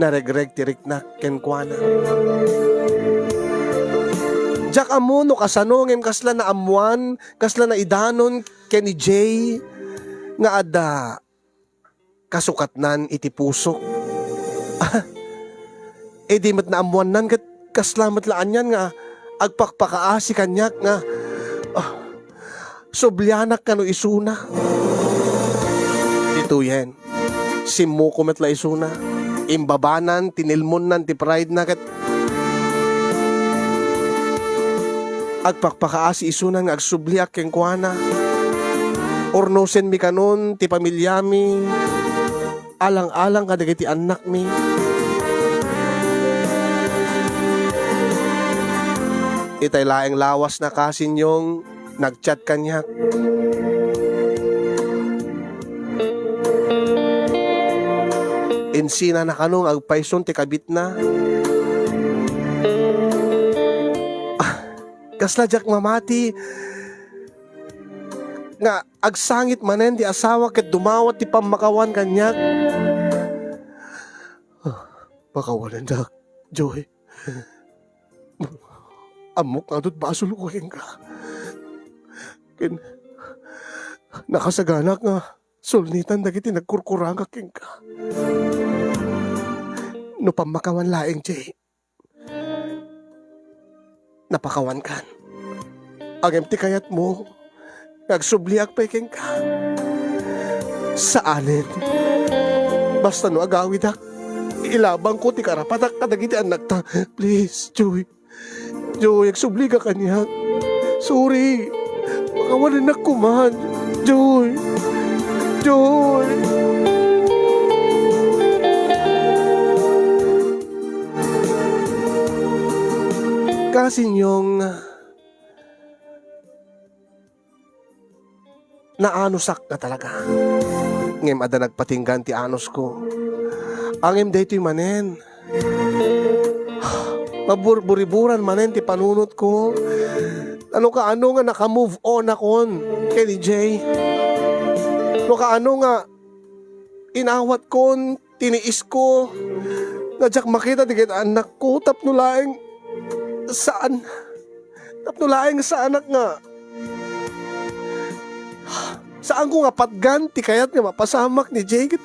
naregreg ti riknak kenkuana. Diak ammo no kasano, ngem kasla naammoan, kasla naidanon ken ni Jay nga adda kasukatnan iti pusok. Idi met naammoannan, ket kasla met la anian nga agpakpakaasi kaniak nga, ah, sublianak kano isuna. Ditoyen, simmuko met la isuna. Imbabanan, tinilmonnan ti pride na ket agpakpakaasi isuna nga agsubliak kenkuana. Urnosenmi kanon ti pamiliami, alang-alang kadagiti annakmi. Itay laeng lawas na, Kasinyong, nag-chat kaniak. Insina na kano nga agpayson ti kabitna. Ah, kasla diak mamati nga agsangit manen ti asawa ket dumawat ti pammakawan kaniak. Ah, pakawanennak, Joy. Ammok nga adut basolko kenka. Ken nakasaganak nga sulnitan dagiti nagkurkurangak kenka. No pammakawan laeng, Jay, napakawankan. Ngem ti kayatmo, nga agsubliak pay kenka. Saanen. Basta no agawidak, ilabanko ti karapatak kadagiti annakta. Please, Joy. Joy, agsublika kaniak. Sorry. Pakawanennak koman. Joy. Joy. Kasinyong, naanosak nga talaga. Ngem adda nagpatinggan ti anosko. Ngem daytoy manen, maburburiburan manen ti panunotko. Ano kaano nga naka-move on akon ken ni Jay? No kaano nga inawatkon, tiniisko, nga diak makita dagiti annakko tapno laeng saan, tapno laeng saanak nga, saanko nga patgan ti kayat nga mapasamak ni Jay ket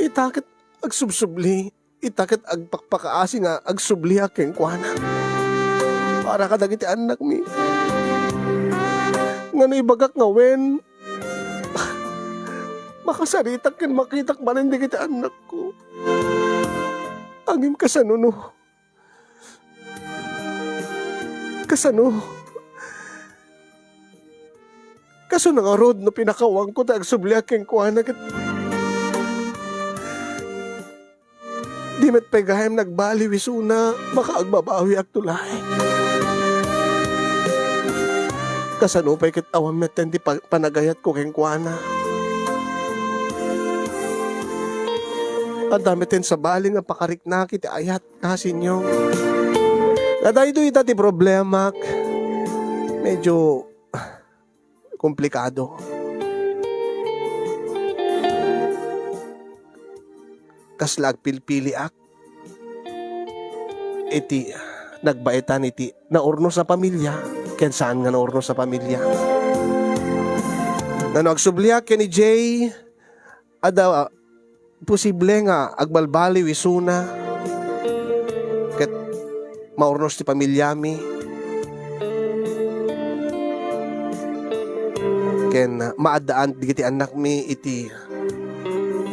ita ket agsubsubli, ita ket agpakpakaasi nga agsubliak kenkuana. Para kadagiti annakmi. Ngano ibagak nga wen, makasaritak ken makitak manen dagiti annakko. Ngem kasano no? Kasano? Kasano ngarud no pinakawanko ta agsubliak kenkuana ket di met pay gayam nagbaliw isuna, makaagbabawiakto laeng. Kasano pay ket awan metten ti pa-, panagayatko kenkuana? Adda metten sabali nga pakariknaki ti ayat, kasinyo. Nga daytoy ita ti problemak. Medyo komplikado. Kasla agpilpiliak iti nagbaetan iti naurnos a pamilya ken saan nga naurnos a pamilya. Ngano agsubliak ken ni Jay, adda posible nga agbalbaliw isuna ket maurnos ti pamilyami ken maaddaan dagiti annakmi iti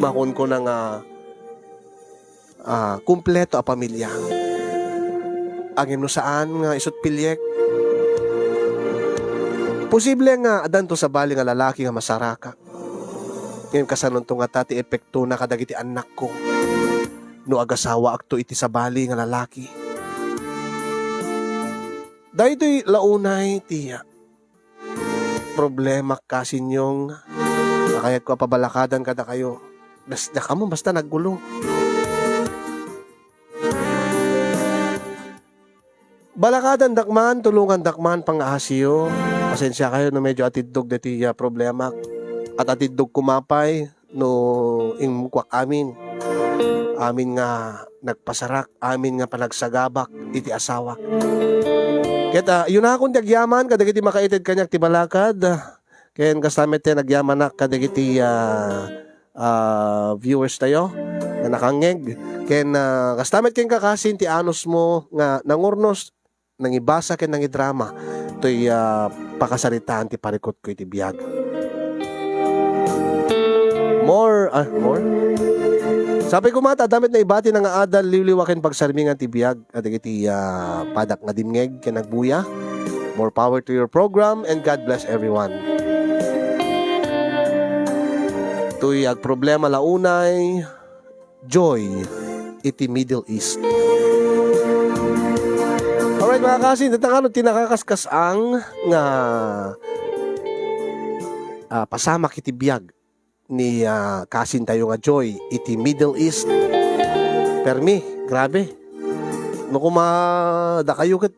makunkuna nga, ah, kumpleto a pamilya. Ngem no saan nga isut piliek, posible nga addanto sabali nga lalaki nga masarakak. Ngem kasanonto ngata ti epektona kadagiti annakko no agasawaakto iti sabali nga lalaki? Daytoy la unay ti problemak, kasinyong, a kayatko a pabalakadan kadakayo. Bas-, dakayo basta naggulo. Balakadandak man, tulongandak man, pangaasiyo. Pasensiakayo no medyo atiddog daytoy, ah, problemak. Ket atiddog koma pay no inkuak amin. Amin nga nagpasarak, amin nga panagsagabak iti asawak. Ket, ah, unakon ti agyaman kadagiti makaited kaniak ti balakad. Ken kasta met ti nagyamanak kadagiti, ah, ah, viewers tayo nga nakangngeg. Ken, ah, kasta met kenka, kasin, ti anusmo nga nangurnos, nangibasa ken nangidrama toy, ah, pakasaritaan ti parikutko iti biag. More, ah, more? Sapay koma ta adda met naibati nga adal, liwliwa ken pagsarmingan ti biag kadagiti, ah, padak nga dimngeg ken agbuya. More power to your program and God bless everyone. Toy agproblema la unay, joy iti Middle East. Alright, mga kasin, dita nga no, ti nakakaskas-ang nga, ah, pasamak iti biag ni, ah, kasintayo nga Joy iti Middle East. Permi, grabe. No koma, dakayo ket,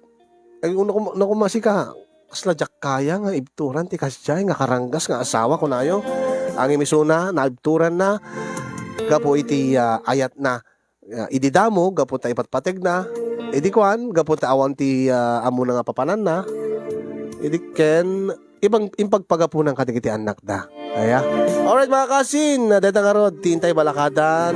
ay, no koma, no koma sika, kasla diak kaya nga ibturan ti kasdiay nga karanggas nga asawa, kunayo. Ngem isuna, naibturanna gapu iti, ah, ayatna. Ah, idi damo, gapu ta ipatpategna. Idi kuan, gapu ta awan ti, ah, ammona nga papananna. Idi ken, ibang, impagpagapunan kadagiti annakda. Aya. Alright, mga kasin, dayta ngarud ti Intay Balakadan.